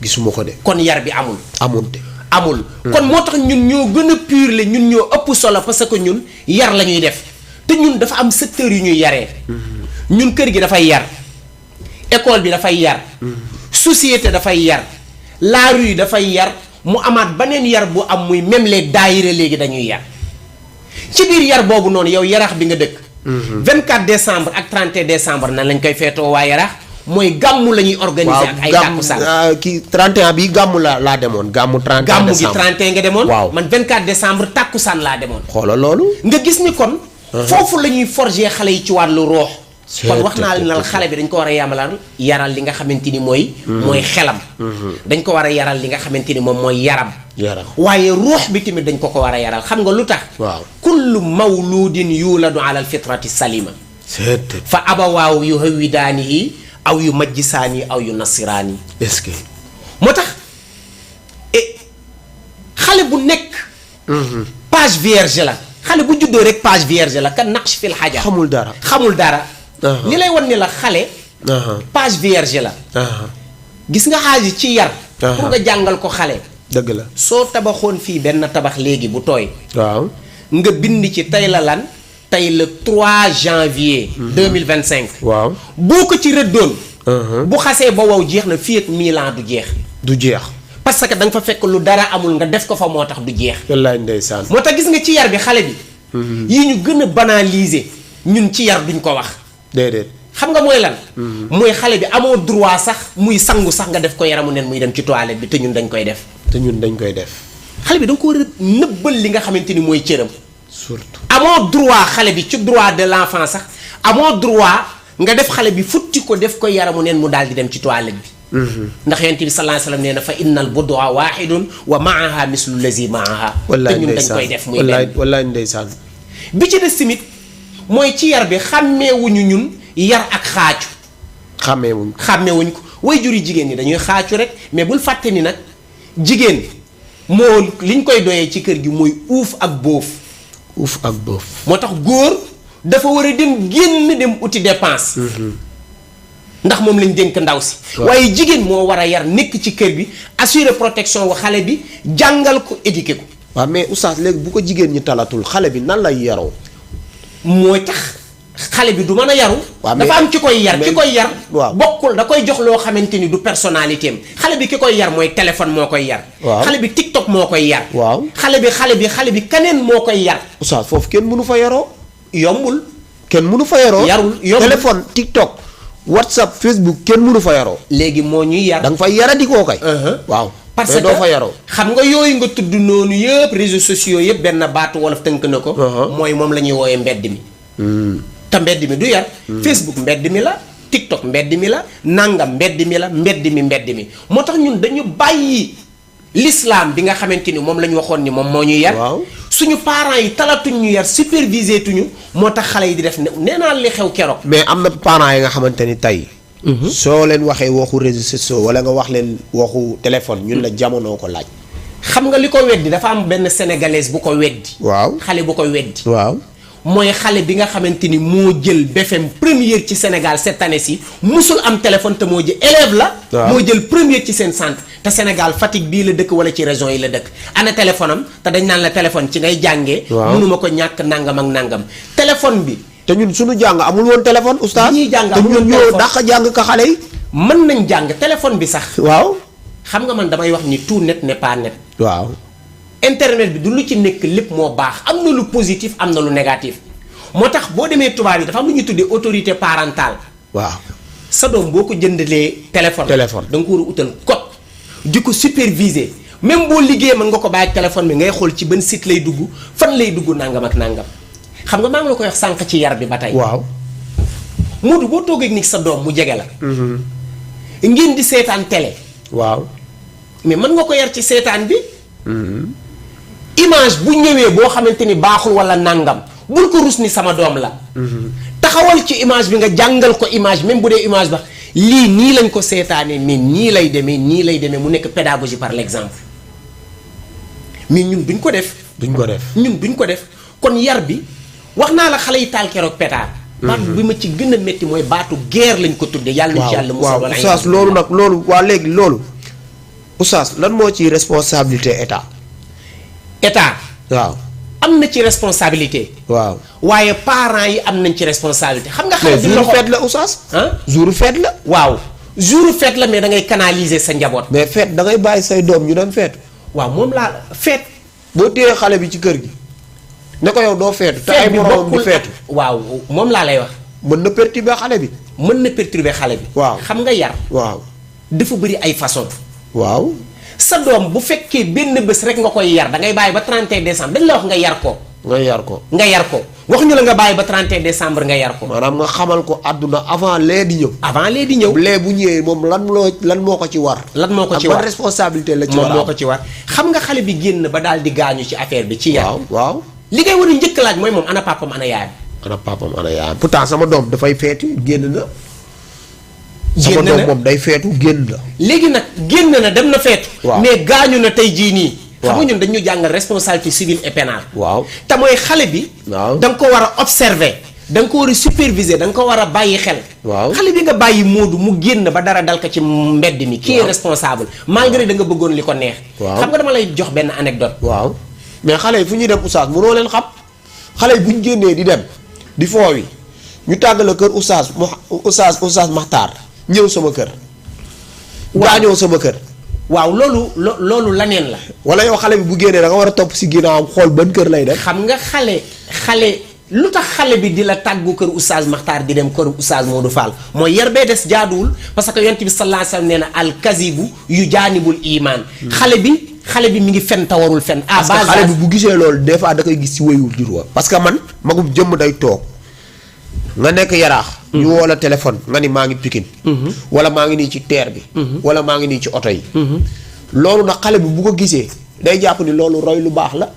gisuma ko de. kon yar bi amul. amul. kon moo tax ñun ñoo gën a pur le ñun ñoo ëpp solo parce que ñun yar la ñuy def te ñun dafa am secteur yu ñuy yaree. ñun kër gi dafay yar. école bi dafay yar. société dafay yar. la rue dafay yar mu amaat beneen yar bu am muy même les daayira léegi dañuy yar ci biir yar boobu noonu yow yaraax bi nga dëkk. 24 décembre ak 31 décembre nan lañ koy feetoo waa yaraax mooy gàmmu la ñuy organiser ak ay tàkkusaan. kii 31 bi gàmmu laa demoon gàmmu 31 gàmmu gi décembre 31 nga demoon. waaw man 24 décembre tàkkusaan laa demoon. xoolal loolu. nga gis ni kon. foofu la ñuy forger xale yi ci wàllu roox. kon wax naa la xale bi dañ ko war a yaral li nga xamante ni mooy xelam. dañ ko war a yaral li nga xamante ni moom mooy yaram. waaye ruux bi tamit dañ ko war a yaral xam nga lu tax. waaw kullu mawludin yuladu ala alfitrati salima. fa abawaaw yu hawidaanihi aw yu majjisaani aw yu nasiraani. est-ce que. moo tax xale bu nekk. page vierge la. xale bu juddoo rek page vierge la kan naqsh fil hajar. xamul dara. li lay wan ni la xale. page vierge la. gis nga xaaji ci yar. pour nga jàngal ko xale. dëgg la soo tabaxoon fii benn tabax léegi bu tooy. waaw nga bind ci tey la lan. tey le 3 janvier. 2025. waaw boo ko ci rëddoon. bu xasee ba wow jeex na fii ak 1000 ans du jeex. parce que da nga fa fekk lu dara amul nga def ko fa moo tax du jeex. wallaay ndeysaan. moo tax gis nga ci yar bi xale bi. yi ñu gën a banaliser ñun ci yar duñ ko wax. déedéet. xam nga mooy lan. mooy xale bi amoo droit sax muy sangu sax nga def ko yaramu nen muy dem ci toilette bi te ñun dañ koy def. xale bi da nga ko war a nëbbal li nga xamante ni mooy cëram. surtout amoo droit xale bi ci droit de l'enfant sax amoo droit nga def xale bi futti ko def ko yaramu neen mu daal di dem ci toilette bi. ndax yonent bi sallallahu alayhi wasallam nee na fa innal bud'a wahidun wa ma'aha mislu lazi ma'aha. te ñun dañ koy def muy benn wallaay ndeysaan. bi ci des tamit mooy ci yar bi xàmmeewuñu ñun yar ak xaacu. xàmmeewuñ ko way juri jigéen ñi dañuy xaacu rek mais bul fàtte ni nag jigéen moo liñ koy doyee ci kër gi mooy uuf ak boof. moo tax góor dafa war a dem génn dem uti dépense. ndax moom lañ dénk ndaw si. waaye jigéen moo war a yar nekk ci kër bi assurer protection wu xale bi jàngal ko éduquer ko. waaw mais oustaz léegi bu ko jigéen ñi talatul xale bi nan lay yaroo. mooy tax xale bi du mën a yaru. dafa am ki koy yar ki koy yar. bokkul da koy jox loo xamante ni du personnalité am xale bi ki koy yar mooy téléphone moo koy yar. xale bi TikTok moo koy yar. xale bi keneen moo koy yar. oustaz foofu kenn mënu fa yaroo. yombul. kenn mënu fa yaroo. yombul téléphone TikTok. WhatsApp Facebook kenn mënu fa yaroo. léegi moo ñuy yar. da nga fay yaradi koo kay. waaw parce que doo fa yaroo. xam nga yooyu nga tudd noonu yëpp réseaux sociaux yëpp benn baatu wolof tënk na ko. mooy moom la ñuy wooyee mbedd mi. te mbedd mi du yar. Facebook mbedd mi la. TikTok mbedd mi la. nangam mbedd mi la mbedd mi. moo tax ñun dañu bàyyi l'islam bi nga xamante ni moom la ñu waxoon ni moom moo ñuy yar. suñu parents yi talatuñ ñu yar superviser tuñu moo tax xale yi di def nee naa li xew keroog. mais am na parents yi nga xamante ni tey. soo leen waxee waxu réseaux sociaux wala nga wax leen waxu téléphone ñun la jamono ko laaj. xam nga li ko weddi dafa am benn sénégalaise bu ko weddi. waaw xale bu ko weddi. waaw mooy xale bi nga xamante ni moo jël BFM première ci Sénégal cette année ci musul am téléphone te moo jël élève la. moo jël première ci seen centre. te Sénégal Fatick bii la dëkk wala ci région yi la dëkk ana téléphone am te dañ naan la téléphone ci ngay jàngee. mënuma ko ñàkk nangam ak nangam téléphone bi. te ñun suñu jàng amul woon téléphone oustaz. ñuy jàng te ñun ñoo dàq jàng ka xale yi. mën nañ jàng téléphone bi sax. waaw xam nga man damay wax ni tout net n'est pas net. waaw internet bi du lu ci nekk lépp moo baax am na lu positif am na lu négatif moo tax boo demee tubaab yi dafa am lu ñuy tuddee autorité parentale. waaw sa doom boo ko jëndalee téléphone. téléphone da nga ko war a utal code di ko superviser même boo liggéeyee mën nga ko bàyyi ak téléphone bi ngay xool ci ban site lay dugg fan lay dugg nangam ak nangam xam nga maa ngi la koy wax sànq ci yar bi ba tey. waaw. Moodu boo toogee ni sa doom mu jege la. ngeen di seetaan télé. waaw. mais mën nga ko yar ci seetaan bi. image bu ñëwee boo xamante ni baaxul wala nangam bul ko rus ni sama doom la. taxawal ci image bi nga jàngal ko image même bu dee image ba lii nii lañ ko seetaanee mais nii lay demee mu nekk pédagogie par l'exemple mais ñun duñ ko def. ñun duñ ko def kon yar bi wax naa la xale yi taal keroog pétard. baat bi ma ci gën a métti mooy baatu guerre lañ ko tuddee. yàlla na ci yàlla musal wala oustaz loolu nag loolu waa léegi loolu oustaz lan moo ci responsabilité état. état. waaw. am na ci responsabilité. waaw. waaye parents yi am nañ ci responsabilité xam nga. xale mais jour fête la oustaz. jour fête la. waaw jour fête la mais da ngay canaliser sa njaboot. mais fête da ngay bàyyi say doom ñu dem fête. waaw moom laa fête. boo téye xale bi ci kër gi. ne ko yow doo feetu. te ay moroom di feetu. waaw moom laa lay wax. mën na perturber xale bi. waaw xam nga yar. waaw. dafa bëri ay façon. waaw. sa doom bu fekkee benn bés rek nga koy yar da ngay bàyyi ba 31 décembre dañ la wax nga yar ko. nga yar ko waxuñu la nga bàyyi ba 31 décembre nga yar ko. maanaam nga xamal ko àdduna avant lee di ñëw. lee bu ñëwee moom lan moo ko ci war. lan moo ko ci war ak ban responsabilité la ci war moom moo ko ci war. xam nga xale bi génn ba daal di gaañu ci affaire bi. ci yar waaw. li ngay war a njëkk laaj mooy moom ana papam ana yaayam. pourtant sama doom dafay feetu génn na. sama doom moom day feetu génn na. léegi nag génn na dem na feetu. mais gaañu na tey jii nii. xam nga ñun dañu jàngal responsabilité civile et pénale. waaw te mooy xale bi. waaw da nga ko war a observer. da nga ko war a superviser da nga ko war a bàyyi xel. waaw xale bi nga bàyyi Moodu mu génn ba dara dal ko ci mbedd mi. qui est responsable malgré da nga bëggoon li ko neex. waaw xam nga dama lay jox benn anecdote. waaw mais xale yi fu ñuy dem oustaz mënoo leen xam. xale yi bu ñu génnee di dem di foowi ñu tàgg la kër oustaz Maxtaar ñëw sama kër. gaañoo sama kër. waaw loolu laneen la. wala yow xale bi bu génnee da nga war a topp si ginnaawam xool ban kër lay dem. xam nga xale lu tax xale bi di la tàggu kër oustaz Maxtaar di dem kër oustaz Modou Fall mooy yar bee des jaaduwul parce que yonent bi sallallahu alayhi wasallam nee na al kazibu yu jaanibul iman. xale bi mi ngi fen tawarul fen. parce que xale bi bu gisee loolu des fois da koy gis si wéyul jur wa. parce que man magum jëmm day toog nga nekk yaraax. ñu woo la téléphone nga ni maa ngi Pikine. wala maa ngi nii ci terre bi. wala maa ngi nii ci oto yi. loolu nag xale bi bu ko gisee day jàpp ni loolu roy lu baax la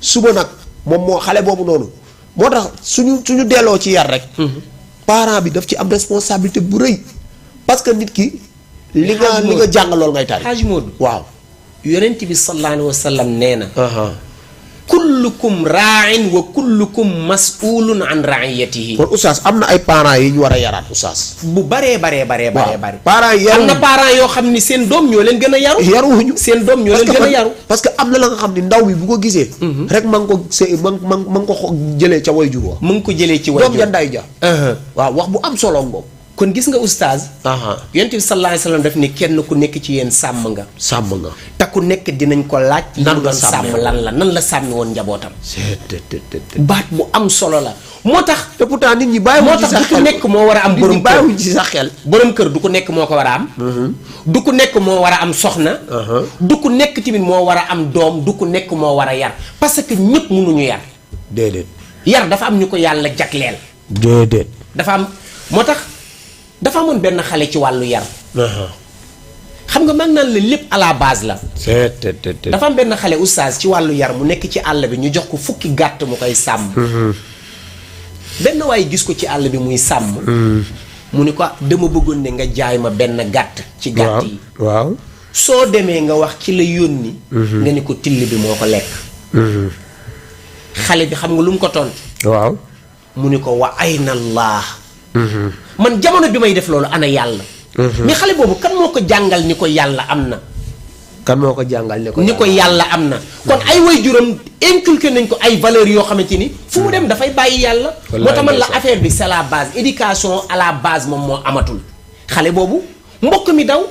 suba nag moom moo xale boobu noonu moo tax suñu delloo ci yar rek. parent bi daf ci am responsabilité bu rëy parce que nit ki. li nga jàng loolu ngay tari. Hadj Modou waaw. yonent bi sallallahu alayhi wa sallam nee na. kullukum raain wa kullukum mas'ulun an raiyatihi. kon oustaz am na ay parents yi ñu war a yaraat oustaz. bu baree. parents yi am na parents yoo xam ni seen doom ñoo leen gën a yaru. yaruwuñu seen doom ñoo leen gën a yaru. parce que am na la nga xam ni ndaw bi bu ko gisee. rek ma nga ko jëlee ca way jur wa. mu ngi ko jëlee ci way jur doom ja nday ja. waaw wax bu am solo boobu. kon gis nga oustaz. yonent bi sallallahu alayhi wa sallam daf ni kenn ku nekk ci yéen sàmm nga. te ku nekk dinañ ko laaj. nan nga sàmm nan la sàmmi woon njabootam. baat bu am solo la. moo tax te pourtant nit ñi bàyyiwuñ ci sax xel. du ku nekk moo war a am borom kër bàyyiwuñ ci sax xel. borom kër du ku nekk moo ko war a am. du ku nekk moo war a am soxna. du ku nekk tamit moo war a am doom du ku nekk moo war a yar parce que ñëpp mënuñu yar. déedéet. yar dafa am ñu ko yàlla jagleel. déedéet. dafa am moo tax. dafa amoon benn xale ci wàllu yar. xam nga mag naan la lépp à la base la. dafa am benn xale oustaz ci wàllu yar mu nekk ci àll bi ñu jox ko fukki gàtt mu koy sàmm. benn waaye gis ko ci àll bi muy sàmm. mu ni ko dama bëggoon ne nga jaay ma benn gàtt. ci gàtt yi waaw. soo demee nga wax ki la yónni. nga ni ko till bi moo ko lekk. xale bi xam nga lu mu ko tontu. waaw. mu ni ko wa ayna Allah. man jamono bi may def loolu ana yàlla. mais xale boobu kan moo ko jàngal ni ko yàlla am na. kan moo ko jàngal ni ko yàlla am na. kon ay waajuram inculqué nañ ko ay valeurs yoo xamante ni fu mu dem dafay bàyyi yàlla. moo tax man la affaire bi c'est la base éducation à la base moom moo amatul. xale boobu mbokk mi daw.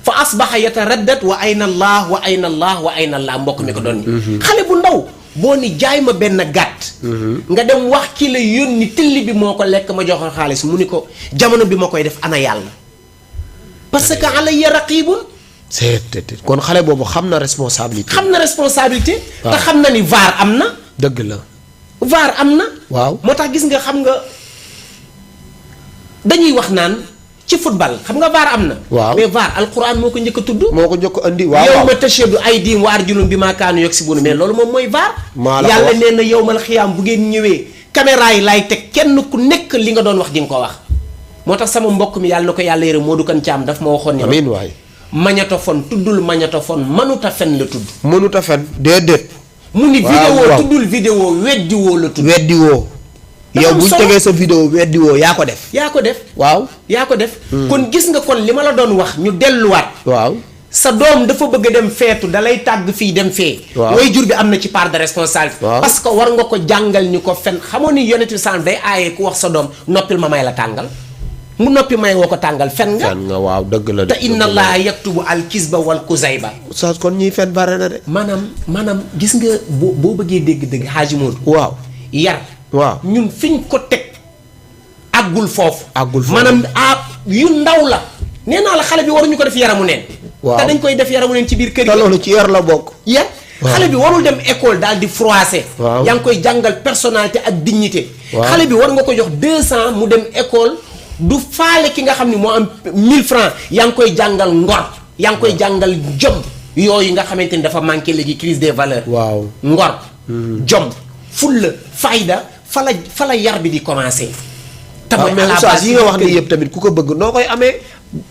fa asbaxa yataraddat wa ayna allah wa ayna allah wa ayna allah mbokk mi ko doon. xale bu ndaw. boo ni jaay ma benn gàtt. nga dem wax ki la yónni till bi moo ko lekk ma jox ko xaalis mu ni ko jamono bi ma koy def ana yàlla. parce que alayya raqibun c'est kon xale boobu xam na responsabilité. xam na responsabilité. waaw te xam na ni VAR am na. dëgg la. VAR am na. waaw moo tax gis nga xam nga dañuy wax naan ci football xam nga VAR am na. waaw mais VAR alquran moo ko njëkk a tudd. moo ko njëkk a andi. waaw yawma tashhadu aydihim wa arjuluhum bimaa kaanu yaksibuun mais loolu moom mooy VAR. maa la ko yàlla wax nee na yawmal xiyaam bu ngeen ñëwee. caméra yi laay teg kenn ku nekk li nga doon wax di nga ko wax. moo tax sama mbokk mi yàlla na ko yàlla yërëm Modou Kan Caam daf ma waxoon ni. amiin waay. magnétophone tuddul magnétophone mënuta fen la tudd. mënuta fen déedéet. mu ni waaw vidéo waaw. tuddul vidéo weddi woo la tudd. weddi woo. dafa yow am bu ñu solo. tegee sa vidéo weddi woo yaa ko def. yaa ko def. waaw. yaa ko def. kon gis nga kon li ma la doon wax ñu delluwaat. waaw. sa doom dafa bëgg a dem feetu dalay tàgg fii dem fee. waaw way jur bi am na ci part de responsabilité. waaw. parce que war nga ko jàngal ni ko fen xamoo ni yonent bi sànq day aaye ku wax sa doom noppil ma may la tàngal mu noppi may woo ko tàngal fen nga. fen nga waaw dëgg la. te inna allaha yaktubu al kisba wal kuzayba. oustaz kon ñiy fen bare na de. maanaam gis nga boo bëggee dégg-dégg Hadji Modou. waaw. yar. waaw ñun fiñ ko teg àggul foofu. àggul foofu maanaam yu ndaw la. nee naa la xale bi waruñu ko def yaramu neen. waaw te dañ koy def yaramu neen ci biir kër te gi. loolu ci yar la bokk. yar xale bi warul dem école daal di froissé. waaw yaa ngi koy jàngal personnalité ak dignité. waaw xale bi war nga ko jox 200 mu dem école du faale ki nga xam ni moo am 1000 francs yaa ngi koy jàngal ngor. yaa ngi koy jàngal jom. yooyu nga xamante ni dafa manqué léegi crise des valeurs. waaw ngor. jom fulla fayda fa la yar bi di commencé. te mooy mais oustaz yi nga wax ni yëpp tamit ku ko bëgg noo koy amee.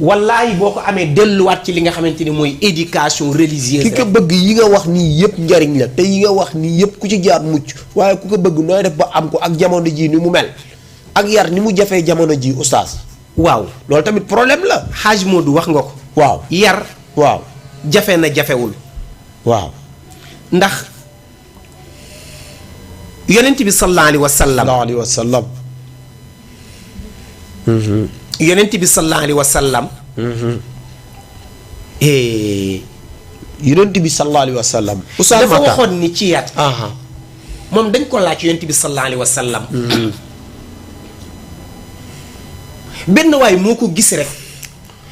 wallaay boo ko amee delluwaat ci li nga xamante ni mooy éducation religieuse. ki ko bëgg yi nga wax nii yëpp njariñ la te yi nga wax nii yëpp ku ci jaar mucc waaye ku ko bëgg nooy def ba am ko ak jamono ji ni mu mel ak yar ni mu jafee jamono ji oustaz. waaw loolu tamit problème la. Hadj Modou wax nga ko. waaw yar. waaw jafe na jafewul. waaw. ndax yonent bi sallallahu alayhi wa sallam. sallallahu alayhi wa sallam. yonent bi sallallahu alayhi wa sallam. yonent bi sallallahu alayhi wa sallam. oustaz dafa Makhtar waxoon ni ci yar. aha moom dañ ko laaj yonent bi sallallahu alayhi wa sallam. benn waay moo ko gis rek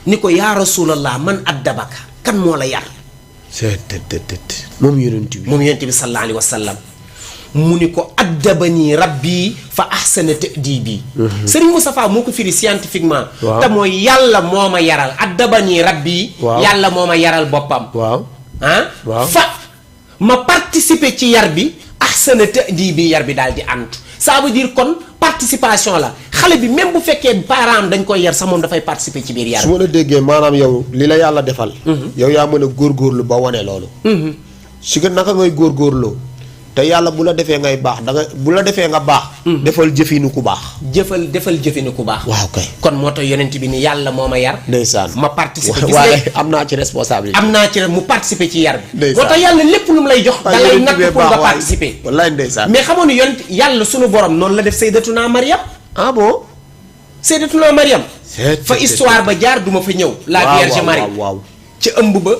ni ko yaa rasulallah man addabaka kan moo la yar. moom yonent bi. moom yonent bi sallallahu alayhi wa sallam mu ni ko addabani rabbi fa ahsana ta'dibi. Serigne Moustapha moo ko firi scientifiquement. waaw te mooy yàlla moo ma yaral addabani rabbi. waaw yàlla moo ma yaral boppam. waaw. waaw fa ma participer ci yar bi ahsana ta'dibi yar bi daal di antu ça veut dire kon participation la xale bi même bu fekkee parent am dañ koy yar sax moom dafay participer ci biir yar su ma la déggee maanaam yow li la yàlla defal. yow yaa mën a góorgóorlu ba wane loolu. si que naka ngay góorgóorloo te yàlla bu la defee ngay baax da nga bu la defee nga baax. defal jëfinu ku baax. defal jëfinu ku baax. waaw kay kon moo tax yonent bi ni yàlla moo ma yar. ndeysaan ma participer gis waaye nga am naa ci responsabilité. am naa ci mu participer ci yar bi. ndeysaan moo tax yàlla lépp lu mu lay jox. da lay natt pour nga participer. wallaay ndeysaan. mais xamoon ni yonent yàlla sunu borom noonu la def Sayyidatuna Maryam. ah bon. Sayyidatuna Maryam. fa histoire ba jaar duma fa ñëw. la Vierge Marie waaw ca ëmb ba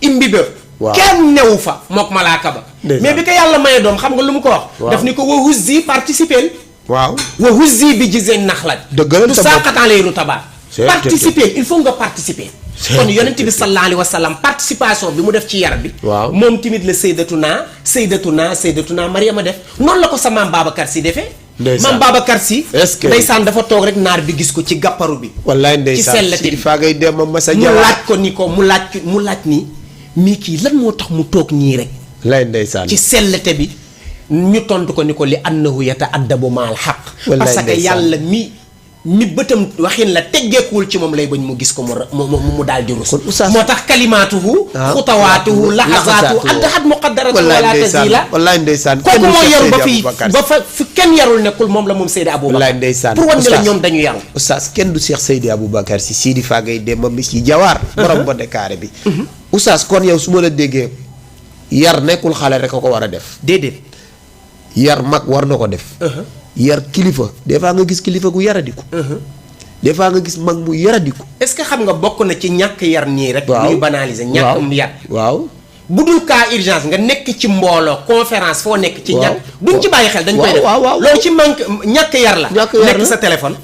imbi ba. waaw kenn newu fa mook malaaka ba. mais bi ko yàlla maye doom xam nga lu mu ko wax. daf ni ko wa huzzi participer. waaw wa huzzi bi jizin naxlat. dëgg la du saaqatan lay rutabaat. participer il faut nga participer. kon yonent bi sallallahu alayhi wa sallam participation bi mu def ci yar bi. waaw moom tamit la Sayyidatuna Maryama def noonu la ko sa maam Babacar Si defee. maam Babacar Si. est-ce que ndeysaan dafa toog rek naar bi gis ko ci gàpparu bi. wallaay ndeysaan ci sellate bi faa ngay dem ma sa mu jawaar laaj ko ni ko mu laaj ni mii kii lan moo tax mu toog nii rek. lay ndeysaan ci sellate bi ñu tontu ko ni ko li annahu yata'addabu ma'al haqq. parce que yàlla mi bëtam waxin la teggeekuwul ci moom lay bañ mu gis ko mu daal di rus. moo tax kalimaatuhu. xutawaatuhu laxazaatuhu addahat muqaddaratu wala tazila. wallaay ndeysaan kooku moo yaru ba fi kenn yarul nekkul moom la moom Seydi Aboubacar. wallaay ndeysaan pour wan ne la ñoom dañu yaru. oustaz kenn du Cheikh Seydi Aboubacar si Sidi Fagay dem ma mis yi jawaar. borom ba Dakar bi. oustaz kon yow su ma la déggee yar nekkul xale rek a ko war a def. déedéet. yar mag war na ko def. yar kilifa des fois nga gis kilifa gu yaradiku. des fois nga gis mag mu yaradiku. est-ce que xam nga bokk na ci ñàkk yar nii rek. waaw ñuy banaliser ñàkk yar. waaw. bu dul cas urgence nga nekk ci mbooloo conférence foo nekk. ci ñàkk duñ ci bàyyi xel dañ koy def. waaw loolu ci manque ñàkk yar la. ñàkk yar la nekk sa téléphone.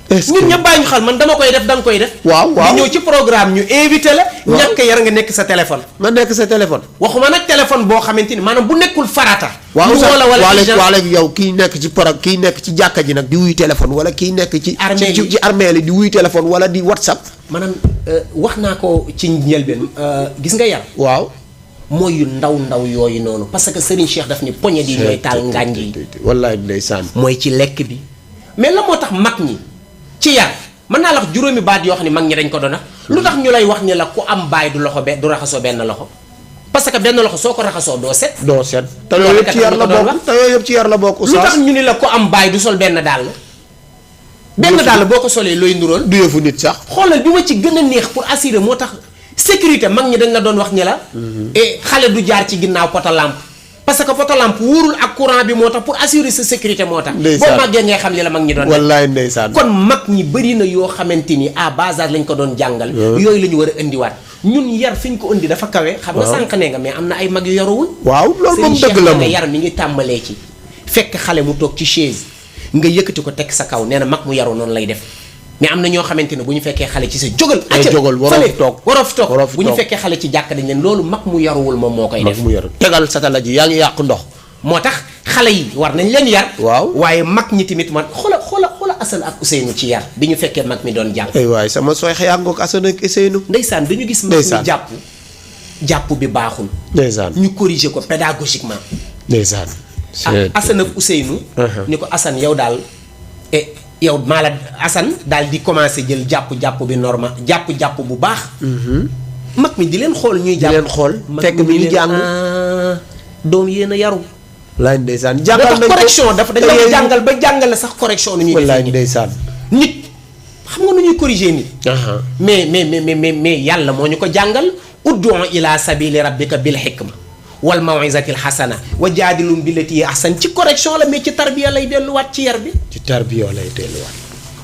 ñun ñëpp bàyyi ñu xel man dama koy def da nga koy def. waaw ñu ñëw ci programme ñu invité la. ñàkk yar nga nekk sa téléphone. nga nekk sa téléphone. waxuma nag téléphone boo xamante ni maanaam bu nekkul farata. waaw ñu wala wala yow kii nekk ci kii nekk ci jàkka ji nag di wuy téléphone wala kii nekk ci. ci armée li di wuy téléphone wala di WhatsApp. maanaam wax naa ko ci njëlbeen gis nga yar. waaw. mooy yu ndaw yooyu noonu parce que Serigne Cheikh daf ni poñe di ñooy taal ngànj yi. wallaay ndeysaan. mooy ci lekk bi. mais la moo tax mag ñi ci yar mën naa la wax juróomi baat yoo xam ne mag ñi dañ ko doon lu tax ñu lay wax ni la ku am baay du raxasoo benn loxo parce que benn loxo soo ko raxasoo doo set. te yooyu yëpp ci yar la bokk te yooyu yëpp ci yar la bokk. lu tax ñu ni la ku am baay du sol benn dàll. benn dàll boo ko solee looy nuróol. du yëfu nit sax. xoolal bi ma ci gën a neex pour assurer moo tax sécurité mag ñi dañ la doon wax ni la. et xale du jaar ci ginnaaw poto lampe. parce que poto lampe wóorul ak courant bi moo tax pour assurer sa sécurité moo tax. boo màggee ngay xam li la mag ñi doon. wallaay ndeysaan. kon mag ñi bëri na yoo xamante ni à bas âge lañ ko doon jàngal. yooyu la ñu war a indiwaat ñun yar fi ñu ko indi dafa kawe. xam nga sànq nee nga mais am na ay mag yu yaruwul. waaw loolu moom dëgg la moom yar mi ngi tàmbalee ci fekk xale mu toog ci chaise nga yëkkati ko teg sa kaw nee na mag mu yaru noonu lay def mais am na ñoo xamante ne bu ñu fekkee xale ci sa jógal. waroo fi toog bu ñu fekkee xale ci jàkk dañ leen loolu mag mu yaruwul moom moo koy def. mag mu yaru tegal satala ji yaa ngi yàq ndox. moo tax xale yi war nañ leen yar. waaw waaye mag ñi tamit man xoola Assane ak Ousseynou ci yar bi ñu fekkee mag mi doon jàng. ay waay sama sooy xëyaa ngoog Assane ak Ousseynou. ndeysaan dañu gis mag mi jàpp bi baaxul. ndeysaan ñu corriger ko pédagogiquement. ndeysaan. Assane ak Ousseynou. ni ko Assane yow daal yow maa la Assane daal di commencé jël jàpp bi normal jàpp bu baax. mag mi di leen xool ñuy jàpp. di leen xool fekk mi ñu jàng. doom yéen a yaru. wallaay ndeysaan jàngal nañ ko correction dafa dañ la jàngal ba jàngale sax correction nu ñuy. wallaay ndeysaan. nit xam nga nu ñuy corriger nit. mais yàlla moo ñu ko jàngal. ud'u ila sabili rabbika bil hikma wal maw'izatil hasana wa jaadilhum billati ahsan ci correction la mais ci tarbiya lay delluwaat ci yar bi. ci tarbiya lay delluwaat.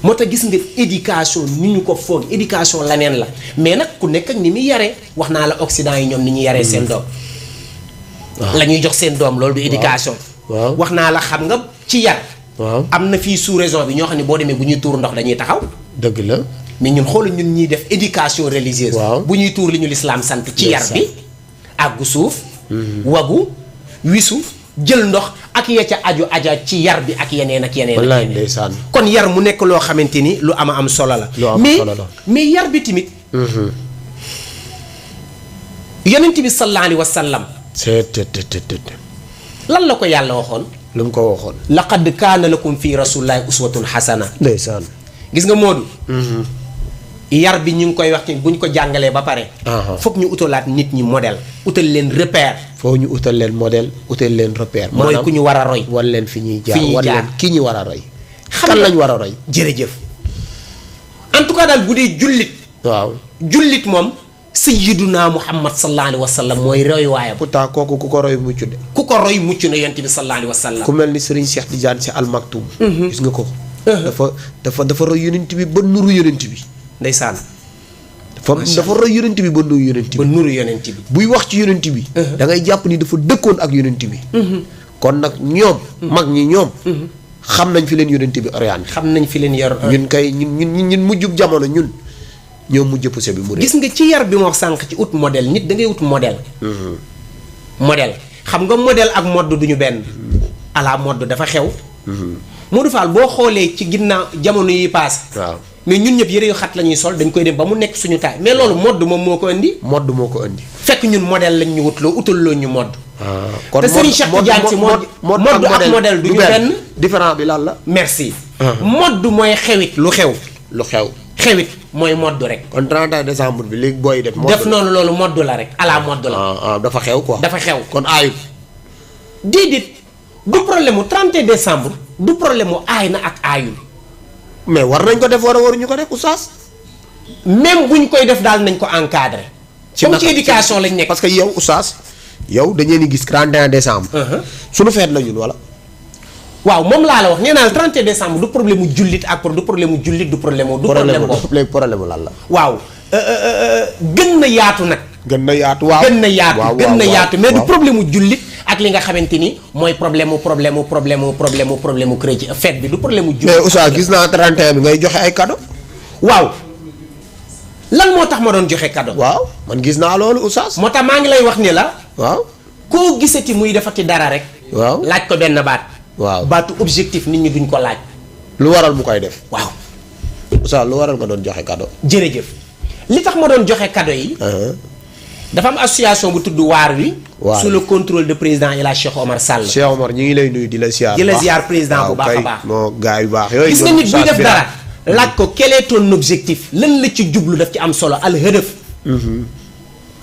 moo tax gis nga éducation ni ñu ko foog éducation laneen la mais nag ku nekk ak ni muy yaree wax naa la Occident yi ñoom ni ñu yaree seen doom. la ñuy jox seen doom loolu du éducation. waaw wax naa la xam nga ci yar. waaw am na fii sous région bi ñoo xam ne boo demee bu ñuy tuur ndox dañuy taxaw. dëgg la. mais ñun xoolu ñun ñuy def éducation religieuse. bu ñuy tuur li ñu lislaam sant ci yar bi. àggu suuf. wagu wisu jël ndox ak ya ca aju aja ci yar bi ak yeneen ak yeneen. wallaay ndeysaan. kon yar mu nekk loo xamante ni lu am solo la. mais yar bi tamit. yonent bi sallallahu alayhi wa sallam. lan la ko yàlla waxoon. lu mu ko waxoon. laqad kaana lakum fi rasulillahi uswatun hasana. ndeysaan. gis nga Modou. yar bi ñu ngi koy wax ci bu ñu ko jàngalee ba pare. foog ñu utalaat nit ñi modèle. utal leen repère. foo ñu utal leen modèle utal leen repère. mooy ku ñu war a roy. wan leen fi ñuy jaar wan leen ki ñu war a roy. kan lañ war a roy. jërëjëf. en tout cas daal bu dee jullit. waaw jullit moom. sayyiduna Muhammad sallallahu alayhi wa sallam mooy roy waayam. pourtant kooku ku ko roy mucc de. ku ko roy mucc na yonent bi sallallahu alayhi wa sallam. ku mel ni Serigne Cheikh Tidiane Sy Al Maktoum. gis nga ko. dafa roy yonent bi ba nuru yonent bi. ndeysaan. dafa roy yonent bi ba nuru yonent bi. ba nuru yonent bi. buy wax ci yonent bi. da ngay jàpp ni dafa dëkkoon ak yonent bi. kon nag ñoom. mag ñi ñoom. xam nañ fi leen yonent bi orienté. xam nañ fi leen yor. ñun kay ñun mujjub jamono ñun. ñoo mujj poussé bi mu gis nga ci yar bi moo sànq ci ut modèle nit da ngay ut modèle. modèle xam nga modèle ak mode duñu benn. ala mode dafa xew. Modou Fall boo xoolee ci ginnaaw jamono yi paase. waaw mais ñun ñëpp yëre yu xat la ñuy sol dañ koy dem ba mu nekk suñu taay mais loolu mode moom moo ko indi. mode moo ko indi. fekk ñun modèle lañ ñu wutloo utaloo ñu mode. kon te Serigne Cheikh Tidiane Sy mode ak modèle duñu benn. différent bi lan la. merci. mode mooy xewit lu xew. lu xew. xewit mooy modd rek. kon 31 décembre bi léegi booy def. def noonu loolu modd la rek ala modd la. dafa xew quoi. dafa xew kon aayut. déedéet du problème mu 31 décembre du problème mu aay na ak aayul. mais war nañ ko def waruñu ko def oustaz. même buñ koy def daal nañ ko encadré. comme ci éducation lañ nekk. parce que yow oustaz yow dañu leen gis 31 décembre. suñu feet la ñun wala. waaw moom laa la wax nee naa la 31 décembre du problème mu jullit ak du problème mu jullit du problème mu. du problème boobu léegi problème mu lan la. waaw gën na yaatu nag. gën na yaatu waaw gën na yaatu mais du problème mu jullit ak li nga xamante ni mooy problème mu chrétien fête bi du problème mu. mais Oustaz gis naa 31 bi ngay joxe ay cadeau. waaw lan moo tax ma doon joxe cadeau. waaw man gis naa loolu Oustaz. moo tax maa ngi lay wax ni la. waaw koo gisati muy defati dara rek. waaw laaj ko benn baat. waaw baatu objectif nit ñi duñ ko laaj. lu waral mu koy def. waaw. Oustaz lu waral nga doon joxe cadeau. jërëjëf li tax ma doon joxe cadeau yi. dafa am association bu tudd waar wi. sous le contrôle de président El Hadj Cheikh Omar Sall. Cheikh Omar ñu ngi lay nuyu di la ziar. di la ziar président bu baax a baax. moo gaa yu baax yooyu. gis nga nit buy def dara. laaj ko quel est ton objectif lan la ci jublu daf ci am solo al hëdëf.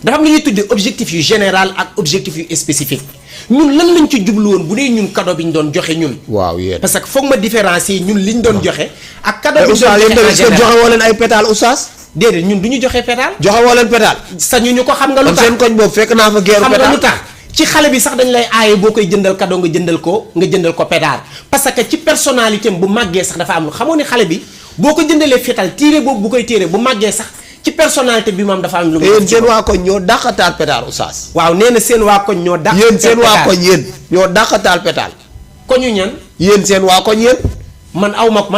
dafa am lu ñuy tuddee objectif yu général ak objectif yu spécifique ñun lan lañ ci jublu woon bu dee ñun cadeau bi ñu doon joxe ñun. waaw yéen parce que foog ma différencier ñun liñ doon joxe. ak cadeau bi ñu doon joxe joxe en joxe woo leen ay pétale Oustaz. déedéet ñun du ñu joxe pétale. joxe woo leen pétale. sañu ñu ko xam nga lu tax seen koñ boobu fekk naa fa geeru xam pétale. nga lu tax ci xale bi sax dañ lay aaye boo koy jëndal cadeau nga jëndal ko pétale parce que ci personnalité am bu màggee sax dafa am lu xamoo ni xale bi boo ko jëndalee fétal tiire boobu bu koy tiire bu màggee sax ci personnalité bi moom dafa am lu mu. yéen seen waa koñ ñoo dàqataal pétale Oustaz. waaw nee na seen waa koñ ñoo dàq. yéen seen waa koñ yéen ñoo dàqataal pétale. koñu ñan. yéen seen waa koñ yéen. man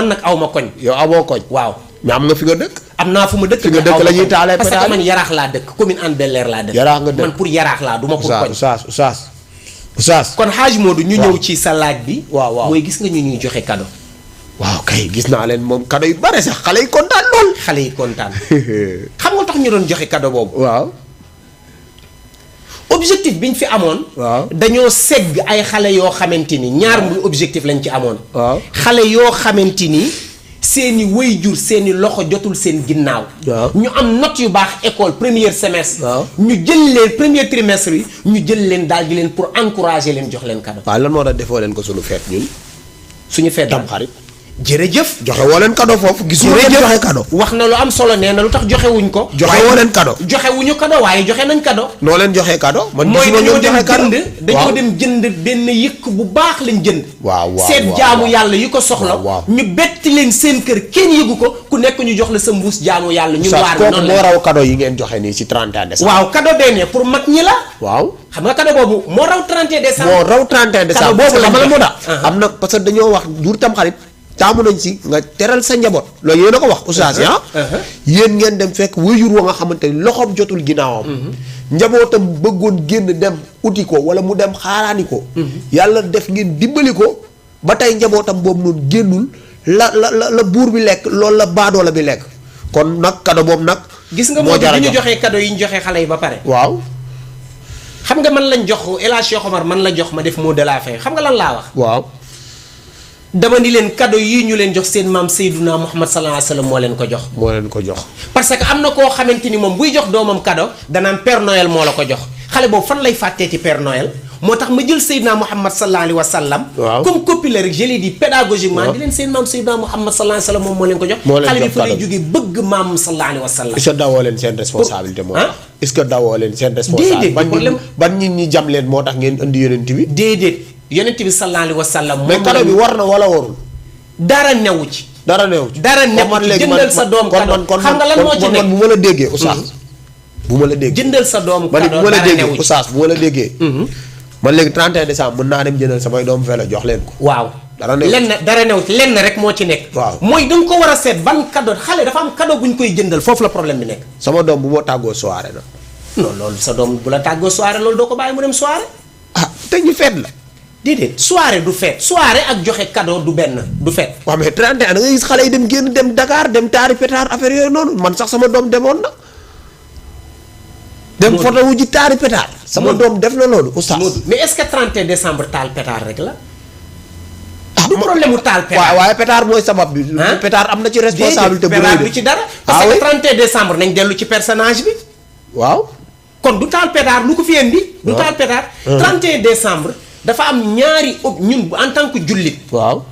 nag aw ma koñ. yow amoo koñ. waaw mais am nga fi nga dëkk. am naa fu ma dëkk. fi nga dëkk la ñuy taalee pétale parce que man yaraax laa dëkk commune Hann Bel-Air laa dëkk. yaraax nga dëkk man pour yaraax laa du ma pour koñ. Oustaz. kon Hadj Modou ñu ñëw ci sa laaj bi. waaw mooy gis nga ñu ñuy joxe cadeau. waaw kay gis naa leen moom cadeau yu bare sax xale yi kontaan lool. xale yi kontaan. xam nga tax ñu doon joxe cadeau boobu. waaw. objectif bi ñu fi amoon. waaw dañoo segg ay xale yoo xamante ni ñaar muy objectif lañ ci amoon. waaw xale yoo xamante ni seeni waajur seeni loxo jotul seen ginnaaw. waaw ñu am note yu baax école premier semestre. waaw ñu jël leen premier trimestre yi ñu jël leen daal di leen pour encourager leen jox leen cadeau. waaw lan moo tax defoo leen ko suñu feet ñun. suñu feet tam xarit. jërëjëf. joxe woo leen cadeau foofu. gisuma leen joxe cadeau. wax na lu am solo nee na lu tax joxewuñ ko. joxe woo leen cadeau. joxewuñu cadeau waaye joxe nañ cadeau. noo leen joxee cadeau. man mooy gisuma dañoo ngeen dem joxe cadeau. jënd dañoo dem jënd benn yëkk bu baax lañ jënd. waaw seet jaamu yàlla yi ko soxla. ñu bett leen seen kër kenn yëgu ko ku nekk ñu jox la sa mbuus jaamu yàlla. ñun waar kooku noonu moo raw cadeau yi ngeen joxe nii ci 31 décembre. waaw cadeau bee ne pour mag ñi la. waaw. xam nga cadeau boobu moo raw 31 décembre. moo raw 31 décembre. boobu xam nga la moo tax. Uh-huh. am na parce que dañoo wax jur tam xarit. taamu nañ si nga teral sa njaboot. loolu yéen a ko wax Oustaz yéen ngeen dem fekk wayjur wa nga xamante ni loxoom jotul ginnaawam. njabootam bëggoon génn dem uti ko wala mu dem xaaraani ko. yàlla def ngeen dimbali ko ba tey njabootam boobu noonu génnul la buur bi lekk loolu la baadoola bi lekk. kon nag cadeau boobu nag. gis nga moo bi ñu joxee cadeau yi ñu joxee xale yi ba pare. waaw. xam nga man lañ jox El Hadj Cheikh Omar man la jox ma def mot de la fin xam nga lan laa wax. waaw. dama ni leen cadeau yii ñu leen jox seen maam Seydouna Muhammad sallallahu alayhi wa sallam moo leen ko jox. moo leen ko jox. parce que am na koo xamante ni moom buy jox doomam cadeau danaan Père Noël moo la ko jox xale boobu fan lay fàtteeti Père Noël moo tax ma jël Seydouna Muhammad sallallahu alayhi wa sallam. waaw comme copie la rek je l'ai dit pédagogiquement. di leen seen maam Seydouna Muhammad sallallahu alayhi wa sallam moom moo leen ko jox. moo leen jox xale bi fa lay jógee bëgg maam sallallahu alayhi wa sallam. est-ce que dawoo leen seen responsabilité moo tax. est-ce que dawoo leen seen responsabilité. déedéet ban nit ñi jam leen moo tax ngeen indi yonent bi. déedéet yonent bi sallallahu alayhi wa sallam. mais cadeau bi war na wala warul. dara newu ci. dara newu ci jëndal sa doom cadeau xam nga lan moo ci nekk bu ma la déggee Oustaz. bu ma la déggee jëndal sa doom cadeau bu ma la dara déggee newu ci. Oustaz bu ma la déggee. man léegi 31 décembre mën naa dem jëndal samay doom vélo jox leen ko. waaw dara newu ci dara newu ci lenn rek moo ci nekk. waaw mooy da nga ko war a seet ban cadeau xale dafa am cadeau bu ñu koy jëndal foofu la problème bi nekk. sama doom bu ma tàggoo soirée na. non loolu sa doom bu la tàggoo soirée loolu doo ko bàyyi mu dem soirée. ah te ñu feet la. déedéet soirée du fête soirée ak joxe cadeau du benn du fête. waaw mais 31 da ngay gis xale yi dem génn dem Dakar dem taari pétard affaire yooyu noonu man sax sama doom demoon na. dem photo wu ji taari pétard. sama doom def na loolu Oustaz. mais est-ce que 31 décembre taal pétard rek la. du problème mu taal pétard. waaw waaye pétard mooy sabab bi. pétard am na ci responsabilité bu rëy du ci dara. parce que 31 décembre nañ dellu ci personnage bi. waaw. kon du taal pétard lu ko fi indi. du taal pétard. 31 décembre. dafa am ñaari ñun en tant que jullit. waaw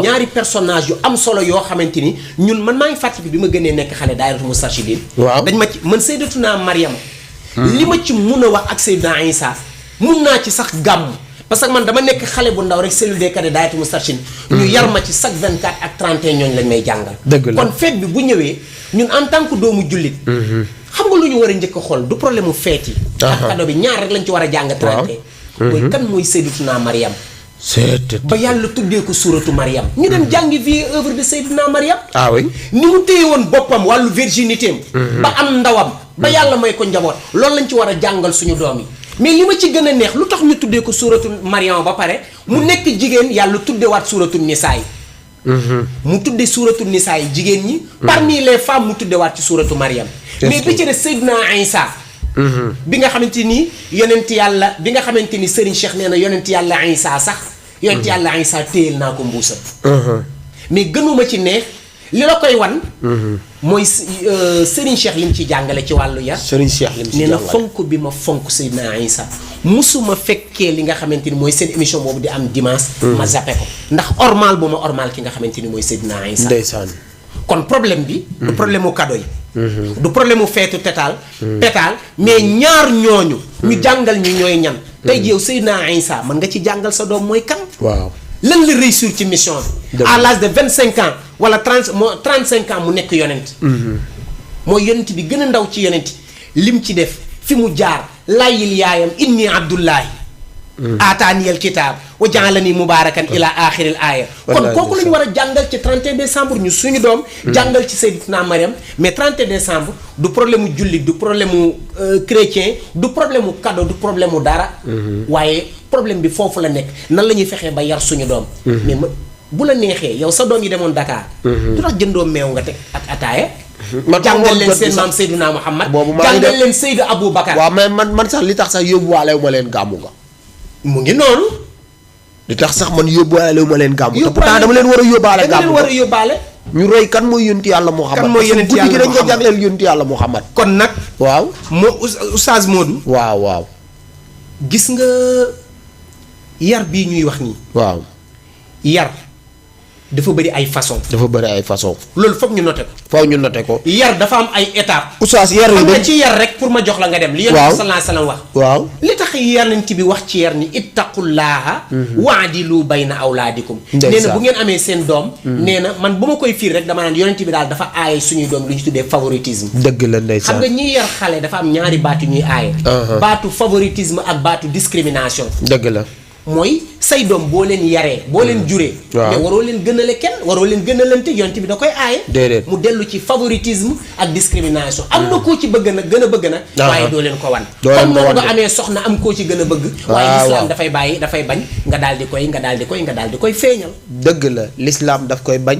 ñaari personnage yu am solo yoo xamante ni ñun man maa ngi fàttali bi ma gënee nekk xale daayiratu Moustarchidine. waaw dañ ma ci man Sayyidatuna Maryam. li ma ci mun a wax ak Seydina Isa mun naa ci sax gàmm. parce que man dama nekk xale bu ndaw rek cellule des cadets daayiratu Moustarchidine. ñu yar ma ci chaque 24 ak 31 ñooñu lañ may jàngal. dëgg la kon fête bi bu ñëwee ñun en tant que doomu jullit. xam nga lu ñu war a njëkk a xool du problème mu fête yi. ak cadeau bi ñaar rek lañ ci war a jàng 31. mooy kan mooy Sayyidatuna Mariam. ba yàlla tuddee ko suuratu Mariam. ñu dem jàngi vie œuvre de Sayyidatuna Mariam. ah oui ni mu téye woon boppam wàllu virginité am. ba am ndawam. ba yàlla may ko njaboot. loolu lañ ci war a jàngal suñu doom yi. mais li ma ci gën a neex lu tax ñu tuddee ko suuratu Mariam ba pare. mu nekk jigéen yàlla tuddewaat suuratu Nisaa yi. mu tuddee suuratu Nisaa yi jigéen ñi. parmi les femmes mu tuddewaat ci suuratu Mariam. mais bi ci des Seydina Isa. bi nga xamante ni yonent yàlla bi nga xamante ni Serigne Cheikh nee na yonent yàlla Isa sax. yonent yàlla Isa téyel naa ko mbuusam. mais gënuma ci neex li la koy wan. mooy Serigne Cheikh lim ci jàngale ci wàllu yar. Serigne Cheikh lim ci nee na jàngale fonk bi ma fonk Seydina Isa musuma fekkee li nga xamante ni mooy seen émission boobu di am dimanche. ma zappe ko ndax ormal bu ma ormal ki nga xamante ni mooy Seydina Isa. ndeysaan. kon problème bi. du problème mu cadeau yi. du problème mu feetu pétal mais ñaar ñooñu. ñu jàngal ñu ñooy ñan. tey jii yow Seydina Isa mën nga ci jàngal sa doom mooy kan. waaw lan la réussir ci mission bi. à l'âge de 25 ans wala 35 ans mu nekk yonent. mooy yonent bi gën a ndaw ci yonent lim ci def fi mu jaar layyil yaayam inni abdullahi. aataaniyal kitaab wa jaalani mubaarakan ila aaxiril aaya. kon kooku la ñu war a jàngal ci 31 décembre ñu suñu doom. jàngal ci Sayyidatuna Mariam mais 31 décembre du problème mu jullit du problème mu chrétien du problème mu cadeau du problème mu dara. waaye problème bi foofu la nekk nan la ñuy fexee ba yar suñu doom. mais bu la neexee yow sa doom yi demoon Dakar. du tax jëndoo meew nga teg ak ataaya. jàngal leen seen maam Seydina Muhammad. boobu jàngal leen Seydou Abou Bakar. waaw mais man sax li tax sax yóbbuwaale wu ma leen gàmmu ga. mu ngi noonu. li tax sax man yóbbuwaale wu ma leen gàmmu. te pourtant dama leen war a yóbbaale gàmmu. dama leen war a yóbbaale. ñu roy kan mooy yonent yàlla Muhammad. kan mooy yonent yàlla Muhammad guddi gi dañ ko jagleel yonent yàlla Muhammad. kon nag. waaw Oustaz Modou. waaw. gis nga yar bii ñuy wax nii. waaw. yar dafa bëri ay façon. dafa bëri ay façon. loolu foog ñu noté ko. foog ñu noté ko. yar dafa am ay étapes. Oustaz yar yi xam nga ci yar rek pour ma jox la nga dem. li Yonent bi sallallahu alayhi wa sallam wax. waaw li tax yonent bi wax ci yar ni ittaqullaaha waadilu bayna awlaadikum. nee na bu ngeen amee seen doom. nee na man bu ma koy fiir rek dama naan yonent bi daal dafa aaye suñuy doom lu ñu tuddee favoritisme. dëgg la ndeysaan. xam nga ñiy yar xale dafa am ñaari baatu ñuy aaye. baatu favoritisme ak baatu discrimination. dëgg la. mooy say doom boo leen yaree boo leen juree. mais waroo leen gënale kenn waroo leen gënalante yonent bi da koy aaye. déedéet mu dellu ci favoritisme ak discrimination. am na koo ci bëgg na gën a bëgg na. waaye doo leen ko wan. comme noonu nga amee soxna am koo ci gën a bëgg. waaye lislaam dafay bàyyi dafay bañ nga daal di koy feeñal. dëgg la lislaam daf koy bañ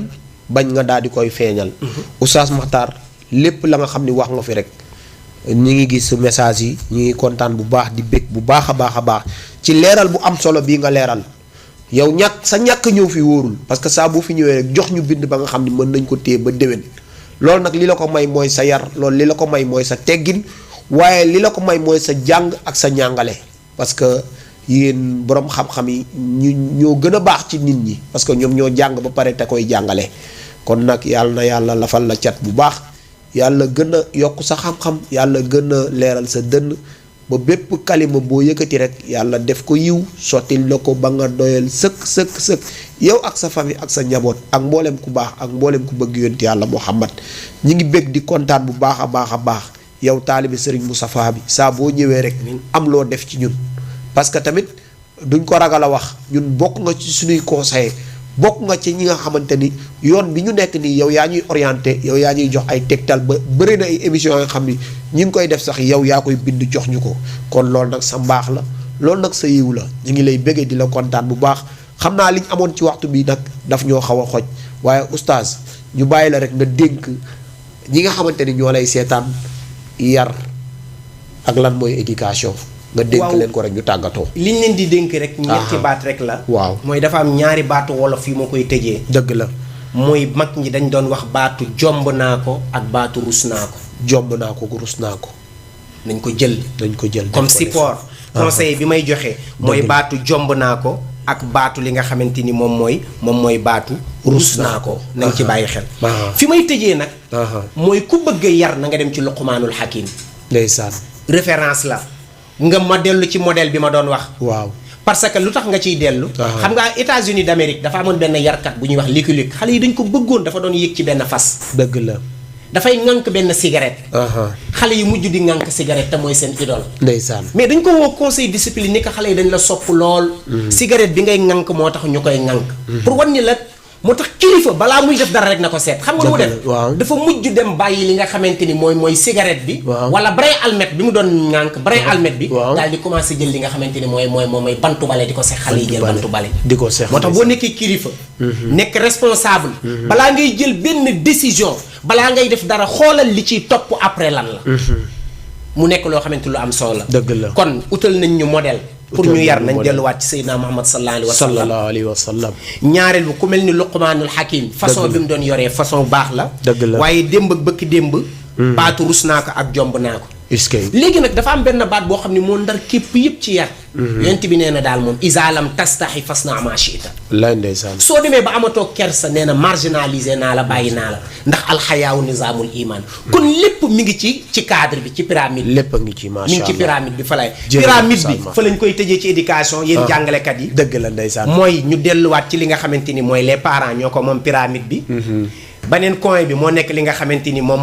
nga daal di koy feeñal. Oustaz Makhtar lépp la nga xam ni wax nga fi rek. ñi ngi gis message yi ñi ngi kontaan bu baax di bég bu baax a baax ci leeral bu am solo bii nga leeral yow ñàkk ñëw fi wóorul parce que saa boo fi ñëwee rek jox ñu bind ba nga xam ni mën nañ ko téye ba déwén loolu nag li la ko may mooy sa yar loolu li la ko may mooy sa teggin waaye li la ko may mooy sa jàng ak sa ñàngale parce que yéen borom xam-xam yi ñoo gën a baax ci nit ñi parce que ñoom ñoo jàng ba pare te koy jàngale kon nag yàlla na yàlla lafal la cat bu baax yàlla gën a yokk sa xam-xam yàlla gën a leeral sa dënn ba bépp kalima boo yëkkati rek yàlla def ko yiw sottil la ko ba nga doyal sëkk yow ak sa famille ak sa njaboot ak mboolem ku baax ak mboolem ku bëgg yonent yàlla Muhammad ñi ngi bég di kontaan bu baax a baax yow taalibi Serigne Moustapha bi saa boo ñëwee rek am loo def ci ñun parce que tamit duñ ko ragal a wax ñun bokk nga ci suñuy conseil bokk nga ci ñi nga xamante ni yoon bi ñu nekk nii yow yaa ñuy orienté yow yaa ñuy jox ay tegtal ba bëri na ay émissions yoo xam ni ñi ngi koy def sax yow yaa koy bind jox ñu ko kon loolu nag sa mbaax la loolu nag sa yiw la ñu ngi lay bëggee di la kontaan bu baax xam naa liñ amoon ci waxtu bi nag daf ñoo xaw a xoj waaye oustaz ñu bàyyi la rek nga dénk ñi nga xamante ni ñoo lay seetaan yar ak lan mooy éducation. nga dénk leen ko rek ñu tàggatoo. liñ leen di dénk rek. ñetti baat rek la. waaw mooy dafa am ñaari baatu wolof yi ma koy tëjee. dëgg la. mooy mag ñi dañ doon wax baatu jomb naa ko ak baatu rus naa ko. jomb naa ko rus naa ko. nañ ko jël. comme support. conseil bi may joxe. mooy baatu jomb naa ko ak baatu li nga xamante ni moom mooy baatu. rus naa ko nañ ci bàyyi xel. fi may tëjee nag. mooy ku bëgg a yar na nga dem ci Luqmaanul Hakim. ndeysaan. référence la. nga ma dellu ci modèle bi ma doon wax. waaw parce que lu tax nga ciy dellu. xam nga États-Unis d'Amérique dafa amoon benn yarkat bu ñuy wax Lucky Luke xale yi dañ ko bëggoon dafa doon yéeg ci benn fas. dëgg la. dafay ŋànk benn cigarette. xale yi mujj di ŋànk cigarette te mooy seen idole. ndeysaan mais dañ ko woo conseil discipline ni ko xale yi dañ la sopp lool. cigarette bi ngay ŋànk moo tax ñu koy ŋànk. pour wan ni la moo tax kilifa balaa muy def dara rek na ko seet. xam nga lu mu def dafa mujj dem bàyyi li nga xamante ni mooy cigarette bi. wala brin almet bi mu doon ŋànk brin almet bi. daal di commencé jël li nga xamante ni mooy bantu bale di ko seex xale yi jël bantu bale. di ko seex moo tax boo nekkee kilifa. nekk responsable. balaa ngay jël benn décision balaa ngay def dara xoolal li ciy topp après lan la. mu nekk loo xamante lu am solo la. dëgg la kon utal nañ ñu modèle. pour ñu yar nañ delluwaat ci Seydina Muhammad sallallahu alayhi wa sallam. ñaareel bu ku mel ni Luqmaanul Hakim. façon bi mu doon yoree façon baax la. dëgg la waaye démb ak bëkk démb. baatu rus naa ko ak jomb naa ko. léegi nag dafa am benn baat boo xam ne moo ndar képp yëpp ci yar. yonent bi nee na daal moom isaalam tastaxi fas na ma shiita. lay ndeysaan soo demee ba amatoo kersa nee na marginalisé naa la bàyyi naa la ndax alxayaawu nizaamul iman. kon lépp mi ngi ci cadre bi ci pyramide. lépp a ngi ci macha allah mi ngi ci pyramide bi fa lay. pyramide bi fa lañ koy tëjee ci éducation. yéen jàngalekat yi. dëgg la ndeysaan mooy ñu delluwaat ci li nga xamante ni mooy les parents ñoo ko moom pyramide bi. beneen coin bi moo nekk li nga xamante ni moom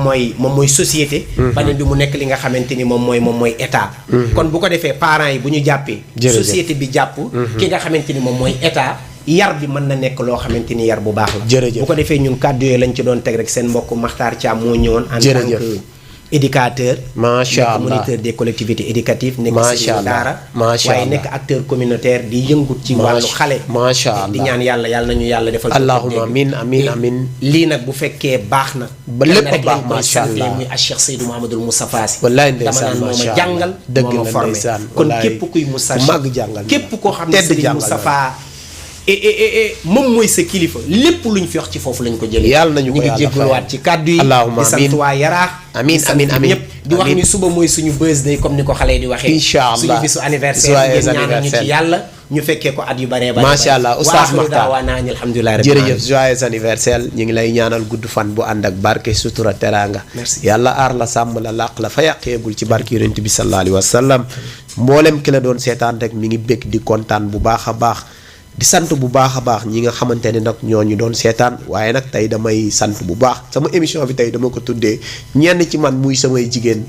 mooy société. beneen bi mu nekk li nga xamante ni moom mooy état. kon bu ko defee parents yi bu ñu jàppee. société bi jàpp. ki nga xamante ni moom mooy état. yar bi mën na nekk loo xamante ni yar bu baax la. jërëjëf bu ko defee ñun kàddu yooyu lañ ci doon teg rek seen mbokk Makhtar Thiam moo ñëwoon. en tant que éducateur. macha allah nekk moniteur des collectivités éducatives. nekk macha sëriñ daara. macha allah waaye nekk acteur communautaire di yëngut ci wàllu xale. macha allah di ñaan yàlla nañu yàlla defal. allahumma amiin amiin amiin. lii nag bu fekkee baax na. ba lépp a baax macha allah muy Cheikh Seydou Mouhamadoul Moustapha Sy. wallaay ndeysaan dama naan moo ma jàngal. dëgg moo ma la formé ndeysaan kon képp kuy Moussa màgg jàngal képp koo xam ne Serigne Moustapha moom mooy sa kilifa lépp luñ fi wax ci foofu lañ ko jëlee. yàlla nañu ko yàlla ñu ngi jégaluwaat ci kàddu yi. allahumma di sant waa Yaraax. amiin amiin amiin ñëpp di wax ni suba mooy suñu birthday comme ni ko xale yi di waxee. incha allah suñu bisu anniversaire ngeen ñaanal ñu ci yàlla. ñu fekkee ko at yu bëree bëri. macha allah oustaz Makhtar alhamdulilah jërëjëf joyeux anniversaire ñu ngi lay ñaanal gudd fan bu ànd ak barke sutura teraanga. merci yàlla aar la sàmm la làq la fa yàqeegul ci barke yonent bi sallallahu alayhi wa sallam. mboolem ki la doon seetaan rek mi ngi bëgg di kontaan bu baax a baax. di sant bu baax a baax ñi nga xamante ne nag ñoo ñu doon seetaan waaye nag tey damay sant bu baax sama émission bi tey dama ko tuddee ñenn ci man muy samay jigéen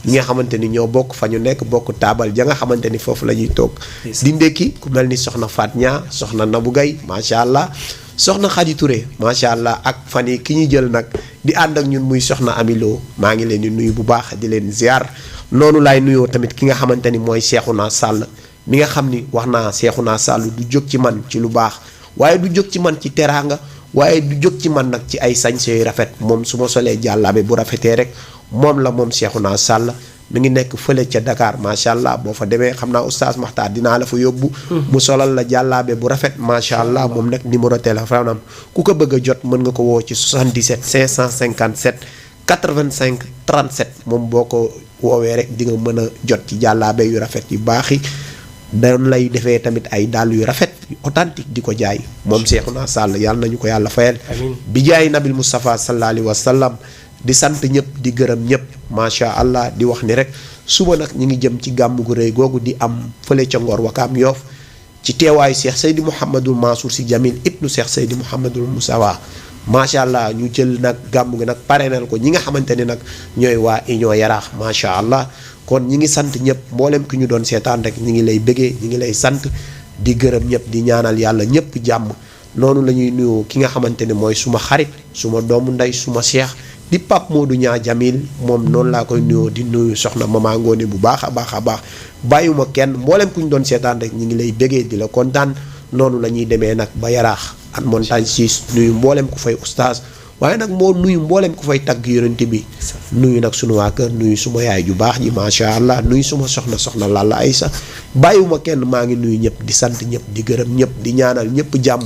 ñi nga xamante ni ñoo bokk fa ñu nekk bokk taabal ja nga xamante ni foofu la ñuy toog. di ndékki ku mel ni soxna Faat Ñaa soxna Nabou Gaye macha allah soxna Khady Touré macha allah ak fan yi ki ñu jël nag di ànd ak ñun muy soxna Amilo maa ngi leen di nuyu bu baax di leen ziar noonu laay nuyoo tamit ki nga xamante ni mooy Cheikhouna Sall. mi nga xam ni wax naa Cheikhouna Sall du jóg ci man ci lu baax waaye du jóg ci man ci teraanga waaye du jóg ci man nag ci ay sañse yu rafet moom su ma solee jàllaabe bu rafetee rek moom la moom Cheikhouna Sall mi ngi nekk fële ca Dakar macha allah boo fa demee xam naa oustaz Makhtar dinaa la fa yóbbu. mu solal la jàllaabe bu rafet macha allah moom nag numéro téléphone am ku ko bëgg a jot mën nga ko woo ci 77 557 85 37 moom boo ko woowee rek di nga mën a jot ci jàllaabe yu rafet yu baax yi. dañ lay defee tamit ay dàll yu rafet yu authentique di ko jaay moom Cheikhouna Sall yàlla nañu ko yàlla fayal. bi jaay nabil Moustapha sallallahu alayhi wa sallam di sant ñëpp di gërëm ñëpp macha allah di wax ni rek suba nag ñu ngi jëm ci gàmm gu rëy googu di am fële ca Ngor Wakaam Yoof ci teewaayu Cheikh Seydi Mouhamadul Mansour Sy Jamil ibnu Cheikh Seydi Mouhamadul Moustapha macha allah ñu jël nag gàmm gi nag parrainel ko ñi nga xamante ni nag ñooy waa Union Yaraax macha allah. kon ñi ngi sant ñëpp mboolem ki ñu doon seetaan rek ñi ngi lay bëggee ñi ngi lay sant di gërëm ñëpp di ñaanal yàlla ñëpp jàmm noonu la ñuy nuyu ki nga xamante ne mooy suma xarit suma doomu ndey suma seex di Pape Modou Ñaa Jamil moom noonu laa koy nuyoo di nuyu soxna Mama Ngoone bu baax a baax a baax bàyyiwuma kenn mboolem ku ñu doon seetaan rek ñi ngi lay bëggee di la kontaan noonu la ñuy demee nag ba Yaraax an montagne 6 nuyu mboolem ku fay oustaz waaye nag moo nuyu mboolem ku fay tagg yonent bi nuyu nag sunu waa kër nuyu suma yaay ju baax ji macha allah nuyu suma soxna Lalla Aysa bàyyiwuma kenn maa ngi nuyu ñëpp di sant ñëpp di gërëm ñëpp di ñaanal ñëpp jàmm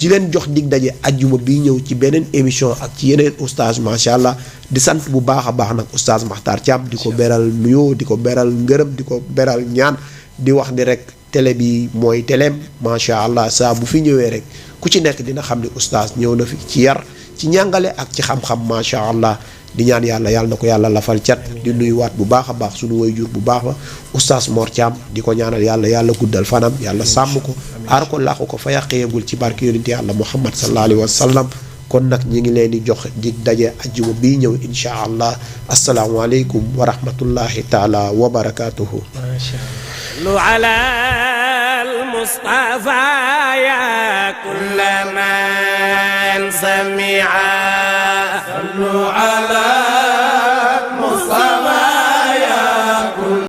di leen jox dig daje ajjuma bi ñëw ci beneen émission ak ci yeneen oustaz macha allah di sant bu baax a baax nag oustaz Makhtar Thiam di ko beral nuyoo di ko beral ngërëm di ko beral ñaan di wax ni rek télé bi mooy téléem macha allah saa bu fi ñëwee rek ku ci nekk dina xam ne oustaz ñëw na fi ci yar ci njàngale ak ci xam-xam macha allah di ñaan yàlla na ko yàlla lafal cat di nuyuwaat bu baax a baax suñu waajur bu baax ba oustaz Mor Thiam di ko ñaanal yàlla guddal fanam yàlla sàmm ko aar ko làqu ko fa yàqeegul ci barke yonent yàlla Muhammad sallallahu alayhi wa sallam kon nag ñi ngi leen di jox dig daje ajjuma bii ñëw insha allah asalaamualeykum wa rahmatullahi taala wa barakatuhu. صلوا على المصطفى يا كل من سمع. صلوا على